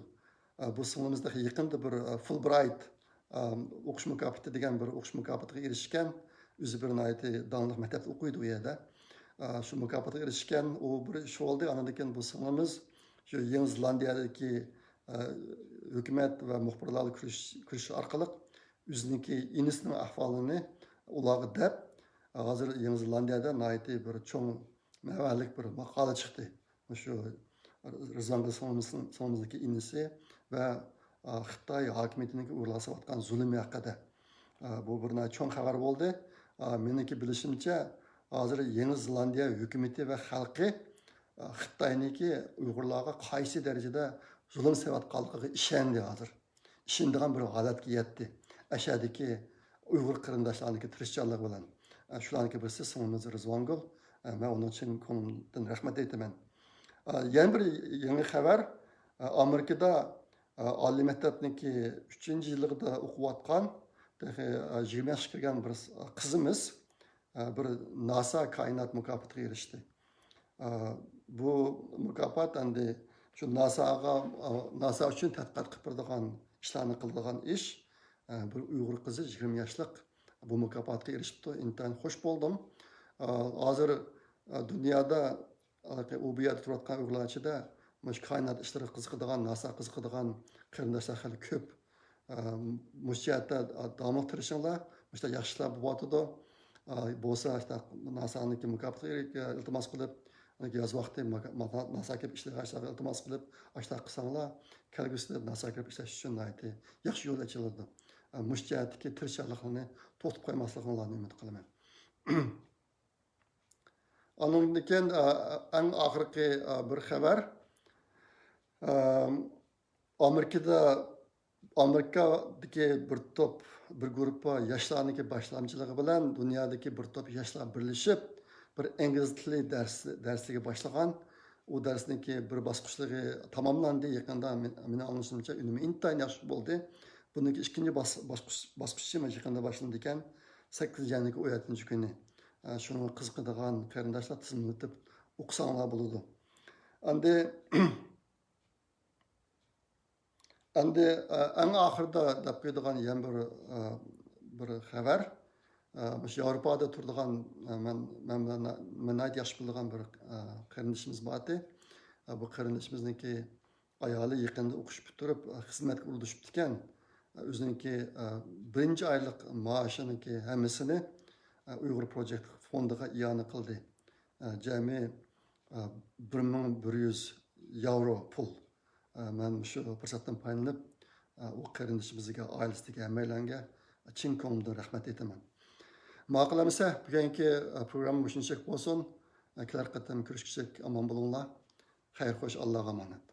ئە، بۇ سىڭلىمىز تېخى يېقىندا بىر، ئە، فۇلبرايت، ئە، ئوقۇش مۇكاپاتى دېگەن بىر ئوقۇش مۇكاپاتىغا ئېرىشكەن. ئۆزى بىر ناھايىتى داڭلىق مەكتەپتە ئوقۇيدۇ ئۇ يەردە. ئە، شۇ مۇكاپاتقا ئېرىشكەن، ئۇ بىر ئىش بولدى. ئاندىن كېيىن بۇ سىڭلىمىز شۇ يېڭى زېلاندىيەدىكى، ئە، ھۆكۈمەت ۋە مۇخبىرلار بىلەن كۆرۈش-، كۆرۈشۈش ئارقىلىق ئۆزىنىڭكى ئىنىسىنىڭ ئەھۋالىنى ئۇلارغا دەپ، ھازىر يېڭى زېلاندىيەدە ناھايىتى بىر چوڭ مەۋەلىك بىر ماقالە چىقتى. مۇشۇ رىزۋانگۈل سىڭلىمىزنىڭ، سىڭلىمىزنىڭكى ئىنىسى ۋە، ئا، خىتاي ھاكىمىيىتىنىڭكى ئۇيغۇرلارغا سېلىۋاتقان زۇلۇمى ھەققىدە. ئا، بۇ بىر ناھايىتى چوڭ خەۋەر بولدى. ئا، مېنىڭكى بىلىشىمچە، ھازىر يېڭى زېلاندىيە ھۆكۈمىتى ۋە خەلقى، ئا، خىتاينىڭكى ئۇيغۇرلارغا قايسى دەرىجىدە زۇلۇم سېلىۋاتقانلىقىغا ئىشەندى ھازىر. ئىشىنىدىغان بىر ھالەتكە يەتتى. ئەشەدىكى ئۇيغۇر قېرىنداشلارنىڭكى تىرىشچانلىقى بىلەن. ئە، شۇلارنىڭكى بىرسى سىڭلىمىز رىزۋانگۈل. ئە، مەن ئۇنىڭ چىن كۆڭلۈمدىن رەھمەت ئېيتىمەن. ئە، يەنە بىر يېڭى خەۋەر، ئە، ئامېرىكىدا، ئە، ئالىي مەكتەپنىڭكى ئۈچىنچى يىلىدا ئوقۇۋاتقان تېخى، ئە، يىگىرمە ياشقا كىرگەن بىر قىزىمىز، ئە، بىر ناسا كائىنات مۇكاپاتىغا ئېرىشتى. ئە، بۇ مۇكاپات ئەمدى شۇ ناساغا، ئە، ناسا ئۈچۈن تەتقىقات قىلىپ بېرىدىغان ئىشلارنى قىلىدىغان ئىش. ئە، بىر ئۇيغۇر قىزى يىگىرمە ياشلىق بۇ مۇكاپاتقا ئېرىشىپتۇ. ئىنتايىن خوش بولدۇم. ئە، ھازىر، ئە، دۇنيادا ئۇ بۇ يەردە تۇرۇۋاتقان ئۇيغۇرلار ئىچىدە مۇشۇ كائىنات ئىشلىرىغا قىزىقىدىغان، ناساغا قىزىقىدىغان قېرىنداشلار خېلى كۆپ. ئە، مۇشۇ جەھەتتە داۋاملىق تىرىشىڭلار. مۇشۇنداق ياخشى ئىشلار بولۇۋاتىدۇ. ئە، بولسا، ئىشتە ناسانىڭكى مۇكاپاتىغا ئىلتىماس قىلىپ، ياز ۋاقتى مۇكا-، ناسا كېلىپ ئىشلەيدىغان ئىشلارغا ئىلتىماس قىلىپ، ئاشۇنداق قىلساڭلار، كەلگۈسىدە ناسا كېلىپ ئىشلەش ئۈچۈن ناھايىتى ياخشى يول ئېچىلىدۇ. ئە، مۇشۇ جەھەتتىكى تىرىشچانلىقلىرىنى توختىتىپ قويماسلىقىڭلارنى ئۈمىد قىلىمەن. ئاندىن كېيىن، ئە، ئەڭ ئاخىرقى، ئە، بىر خەۋەر. ئە، ئامېرىكىدا، ئامېرىكادىكى بىر توپ، بىر گۇرۇپپا ياشلارنىڭكى باشلامچىلىقى بىلەن دۇنيادىكى بىر توپ ياشلار بىرلىشىپ، بىر ئىنگلىز تىلى دەرس-، دەرسلىكى باشلىغان. ئۇ دەرسنىڭكى بىر باسقۇچلىقى تاماملاندى يېقىندا. مېنىڭ ئاڭلىشىمچە، ئۈنۈمى ئىنتايىن ياخشى بولدى. بۇنىڭكى ئىككىنچى باس-، باسقۇچ-، باسقۇچى يېقىندا باشلىنىدىكەن. سەككىزىنچى ئاينىڭكى ئون يەتتىنچى كۈنى. ئە، شۇنىڭغا قىزىقىدىغان قېرىنداشلار تىزىملىتىپ ئوقۇساڭلار بولىدۇ. ئەمدى، ئەمدى، ئە، ئەڭ ئاخىرىدا دەپ قويىدىغان يەنە بىر، ئە، بىر خەۋەر. ئە، مۇشۇ ياۋروپادا تۇرىدىغان، ئە، مەن، مەن بىلەن، مەن ناھايىتى ياخشى بىلىدىغان بىر، ئە، قېرىندىشىمىز بار ئىدى. ئە، بۇ قېرىندىشىمىزنىڭكى ئايالى يېقىندا ئوقۇش پۈتتۈرۈپ، خىزمەتكە ئورۇنلىشىپتىكەن. ئۆزىنىڭكى، بىرىنچى ئايلىق مائاشىنىڭكى ھەممىسىنى، ئۇيغۇر پروجېكت فوندىغا ئىئانە قىلدى. جەمئىي، بىر مىڭ بىر يۈز ياۋرو پۇل. مەن مۇشۇ پۇرسەتتىن پايدىلىنىپ، ئۇ قېرىندىشىمىزگە، ئائىلىسىدىكى ھەممەيلەنگە چىن كۆڭلۈمدىن رەھمەت ئېيتىمەن. ماقۇل ئەمىسە، بۈگۈنكى پروگرامما مۇشۇنچىلىك بولسۇن. كېلەر قېتىم كۆرۈشكۈچە ئامان بولۇڭلار. خەير خوش، ئاللاغا ئامانەت.